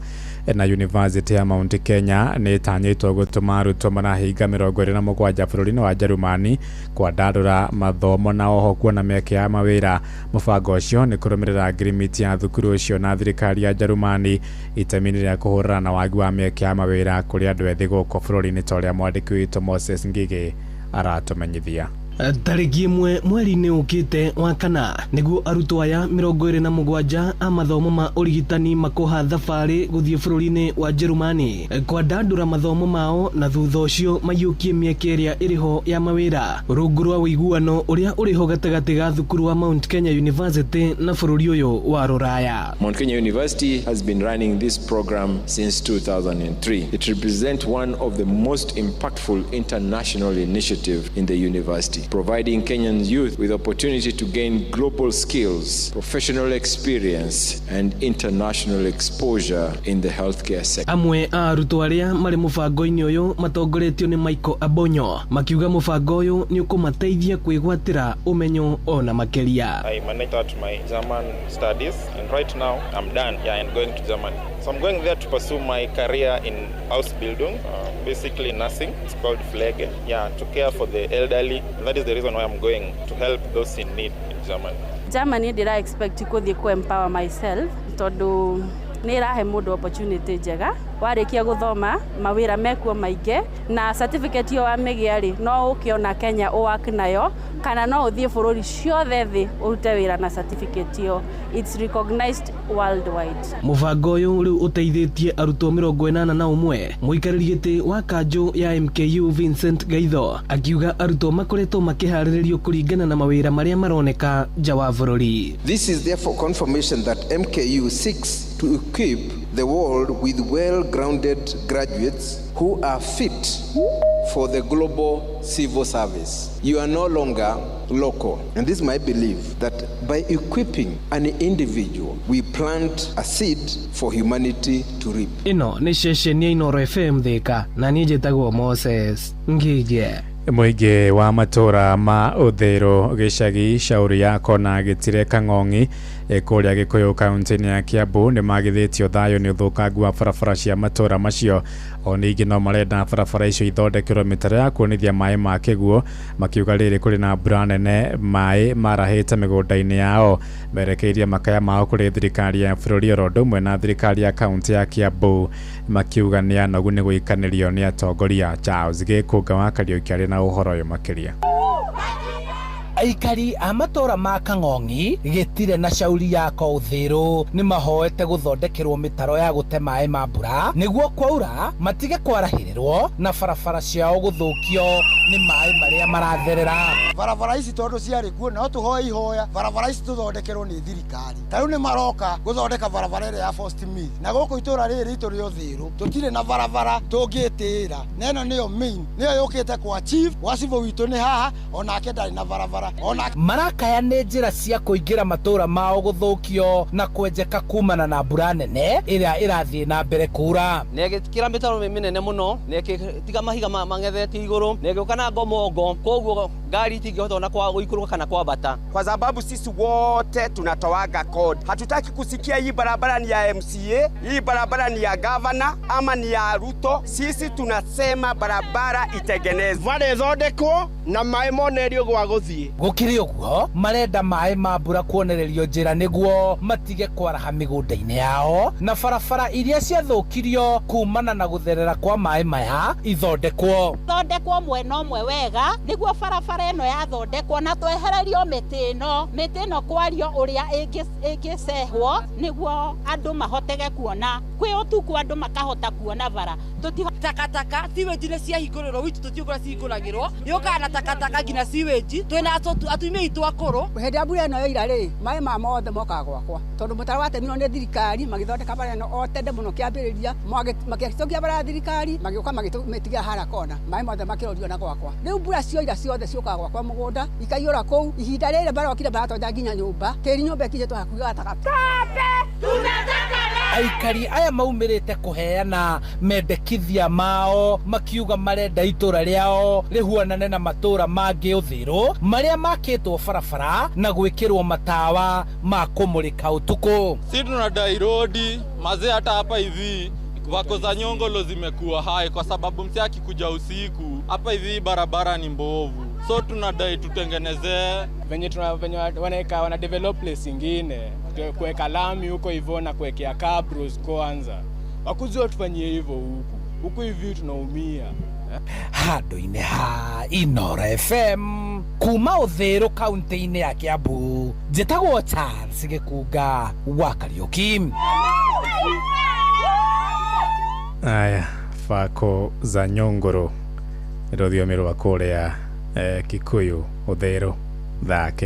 Na University ya Mount Kenya nĩ ĩtanyĩtwo gũtũma arutwo marahinga 27 bũrũri-inĩ wa Njerumani kwandandũra mathomo na oho kuona mĩeke ya mawĩra. Mũbango ũcio nĩ kũrũmĩrĩra ngirimiti ya thukuru ũcio na thirikari ya Njerumani itemi-inĩ rĩa kũhũrana na wagi wa mĩeke ya mawĩra kũrĩ andũ ethĩ gũkũ bũrũri-inĩ ta ũrĩa mwandĩki witũ Moses Ngigĩ aratũmenyithia. Tarĩki 1 mweri-inĩ ũkĩte wa kana nĩguo arutwo aya 27 a mathomo ma ũrigitani makoha thabarĩ gũthiĩ bũrũri-inĩ wa Njerumani kwandandũra mathomo mao na thutha ũcio maiyũkie mĩeke ĩrĩa ĩrĩho ya mawĩra rungu rwa ũiguano ũrĩa ũrĩho gatagatĩ ga thukuru wa Mount Kenya University na bũrũri ũyũ wa Rũraya. Mount Kenya University has been running this program since 2003. It represents one of the most impactful international initiatives in the university, providing Kenyan youth with opportunity to gain global skills, professional experience, and international exposure in the healthcare sector. Amwe a arutwo arĩa marĩ mũbango-inĩ ũyũ matongoretio nĩ Michael Abonyo makiuga mũbango ũyũ nĩ ũkũmateithia kwĩgwatĩra ũmenyo ona makĩria. I managed out my German studies and right now I'm done, yeah, and going to Germany. So I'm going there to pursue my career in Ausbildung, basically nursing. It's called Pflege. Yeah, to care for the elderly. And that is the reason why I'm going, to help those in need in Germany. Germany did I expect to go empower myself tondu nĩ ĩrahe mũndũ opportunity njega warĩkia gũthoma mawĩra mekuo maingĩ na certificate ĩyo wamĩgĩa rĩ no ũkĩona Kenya ũwork nayo kana no ũthiĩ bũrũri ciothe thĩ ũrute wĩra na certificate ĩyo. It's recognized worldwide. Mũbango ũyũ rĩu ũteithĩtie arutwo 81. Mũikarĩri gĩtĩ wa kanjũ ya MKU Vincent Gaitho akiuga arutwo makoretwo makĩharĩrĩrio kũringana na mawĩra marĩa maroneka nja wa bũrũri. This is therefore confirmation that MKU seeks to equip the world with well-grounded graduates who are fit for the global civil service. You are no longer local. And this is my belief that by equipping an individual, we plant a seed for humanity to reap. Ĩno nĩ ceceni ya Inoro FM Thika na niĩ njĩtagwo Moses Ngige. Mũingĩ wa matũra ma Ũthĩrũ gĩcagi Shauri yako na Gĩtire Kang'ong'i kũrĩa Gĩkũyũ kaunti-inĩ ya Kiambu nĩ magithĩtio thayũ nĩ ũthũkangu wa barabara cia matũra macio. O ningĩ no marenda barabara icio ithondekerwo mĩtaro ya kuonithia maĩ ma kĩguũ, makiuga rĩrĩ kũrĩ na mbura nene maĩ marahĩte mĩgũnda-inĩ yao. Merekeirie makaya mao kũrĩ thirikari ya bũrũri oro ũndũ ũmwe na thirikari ya kaunti ya Kiambu, makiuga nĩ anogu nĩ gũikanĩrio nĩ atongoria. Charles Gĩkũnga wa Kariũki arĩ na ũhoro ũyũ makĩria. Aikari a matũũra ma Kang'ong'i gĩtire na shauri ya Uthiru nĩ mahoete gũthondekerwo mĩtaro ya gũte maĩ ma mbura nĩguo kwaura matige kwarahĩrĩrwo na barabara ciao gũthũkio nĩ maĩ marĩa maratherera. Barabara ici tondũ ciarĩ kuo no tũhoe ihoya barabara ici tũthondekerwo nĩ thirikari. Ta rĩu nĩ maroka gũthondeka barabara ĩrĩa ya First Mill na gũkũ itũũra rĩrĩ ritũ rĩa Uthiru tũtirĩ na barabara tũngĩtĩĩra na ĩno nĩyo main nĩyo yũkĩte kwa chief wa civil witũ nĩ haha onake ndarĩ na barabara. Marakaya nĩ njĩra cia kũingĩra matũũra mao gũthũkio na kwenjeka kumana na mbura nene ĩrĩa ĩrathiĩ na mbere kura. Na ĩgĩkĩra mĩtaro mĩnene mũno na ĩgĩtiga mahiga mang'ethetie igũrũ na ĩgĩũka na ngomongo koguo gari itingĩhota ona kwa gũikũrũka kana kwambata. Kwa sababu sisi wote tunatoaga kodi, hatutaki kusikia hii barabara ni ya MCA, hii barabara ni ya governor ama ni ya Ruto. Sisi tunasema barabara itengenezwe, bara ĩthondekwo na maĩ monerio gwa gũthiĩ. Gũkĩrĩ ũguo marenda maĩ ma mbura kuonererio njĩra nĩguo matige kwaraha mĩgũnda-inĩ yao na barabara iria ciathũkirio kumana na gũtherera kwa maĩ maya ithondekwo. Thondekwo mwena ũmwe wega nĩguo barabara ĩno yathondekwo na twehererio mĩtĩ ĩno kwario ũrĩa ĩngĩcehwo nĩguo andũ mahotege kuona kwĩ ũtukũ andũ makahota kuona bara. Takataka sewage nĩ ciahingũrĩrwo witũ tũtiũĩ kũrĩa cihingũragĩrwo yũkaga na takataka nginya sewage twĩna atumia aitũ akũrũ. Hĩndĩ ya mbura ĩno yoira rĩ maĩ ma mothe mokaga gwakwa tondũ mũtaro watemirwo nĩ thirikari magĩthondeka bara ĩno o tene mũno kĩambĩrĩria magĩcokia bara ya thirikari magĩũka magĩmĩtigira harĩa kona maĩ mothe makĩrorio na gwakwa. Rĩu mbura cioira ciothe ciũkaga gwakwa mũgũnda ikaiyũra kũu. Ihinda rĩrĩ barokire baratonja nginya nyũmba tĩri nyũmba ĩkinyĩtwo hakuhĩ gatagatĩ. Aikari aya maumĩrĩte kũheana mendekithia mao makiuga marenda itũra rĩao rĩhuanane na matũra mangĩ Uthiru marĩa makĩtwo barabara na gwĩkĩrwo matawa ma kũmũrĩka ũtukũ. Si tunadai rodi mazee, hata hapa hivi wako za nyongolo zimekuwa hai kwa sababu msi akikuja usiku hapa hivi barabara ni mbovu, so tunadai tutengenezee venye wanaweka wana develop place ingine kuweka lami huko hivyo na kuwekea cabros kwanza wakuzio tufanyie hivyo huku hivi tunaumia. Handũ-inĩ ha Inooro FM kuma Uthiru kaunti-inĩ ya Kiambu njĩtagwo Charles Gĩkunga wa Kariũki. Aya, fako za nyongoro rũthiomi rwa kũrĩa Kikuyu Uthiru thake.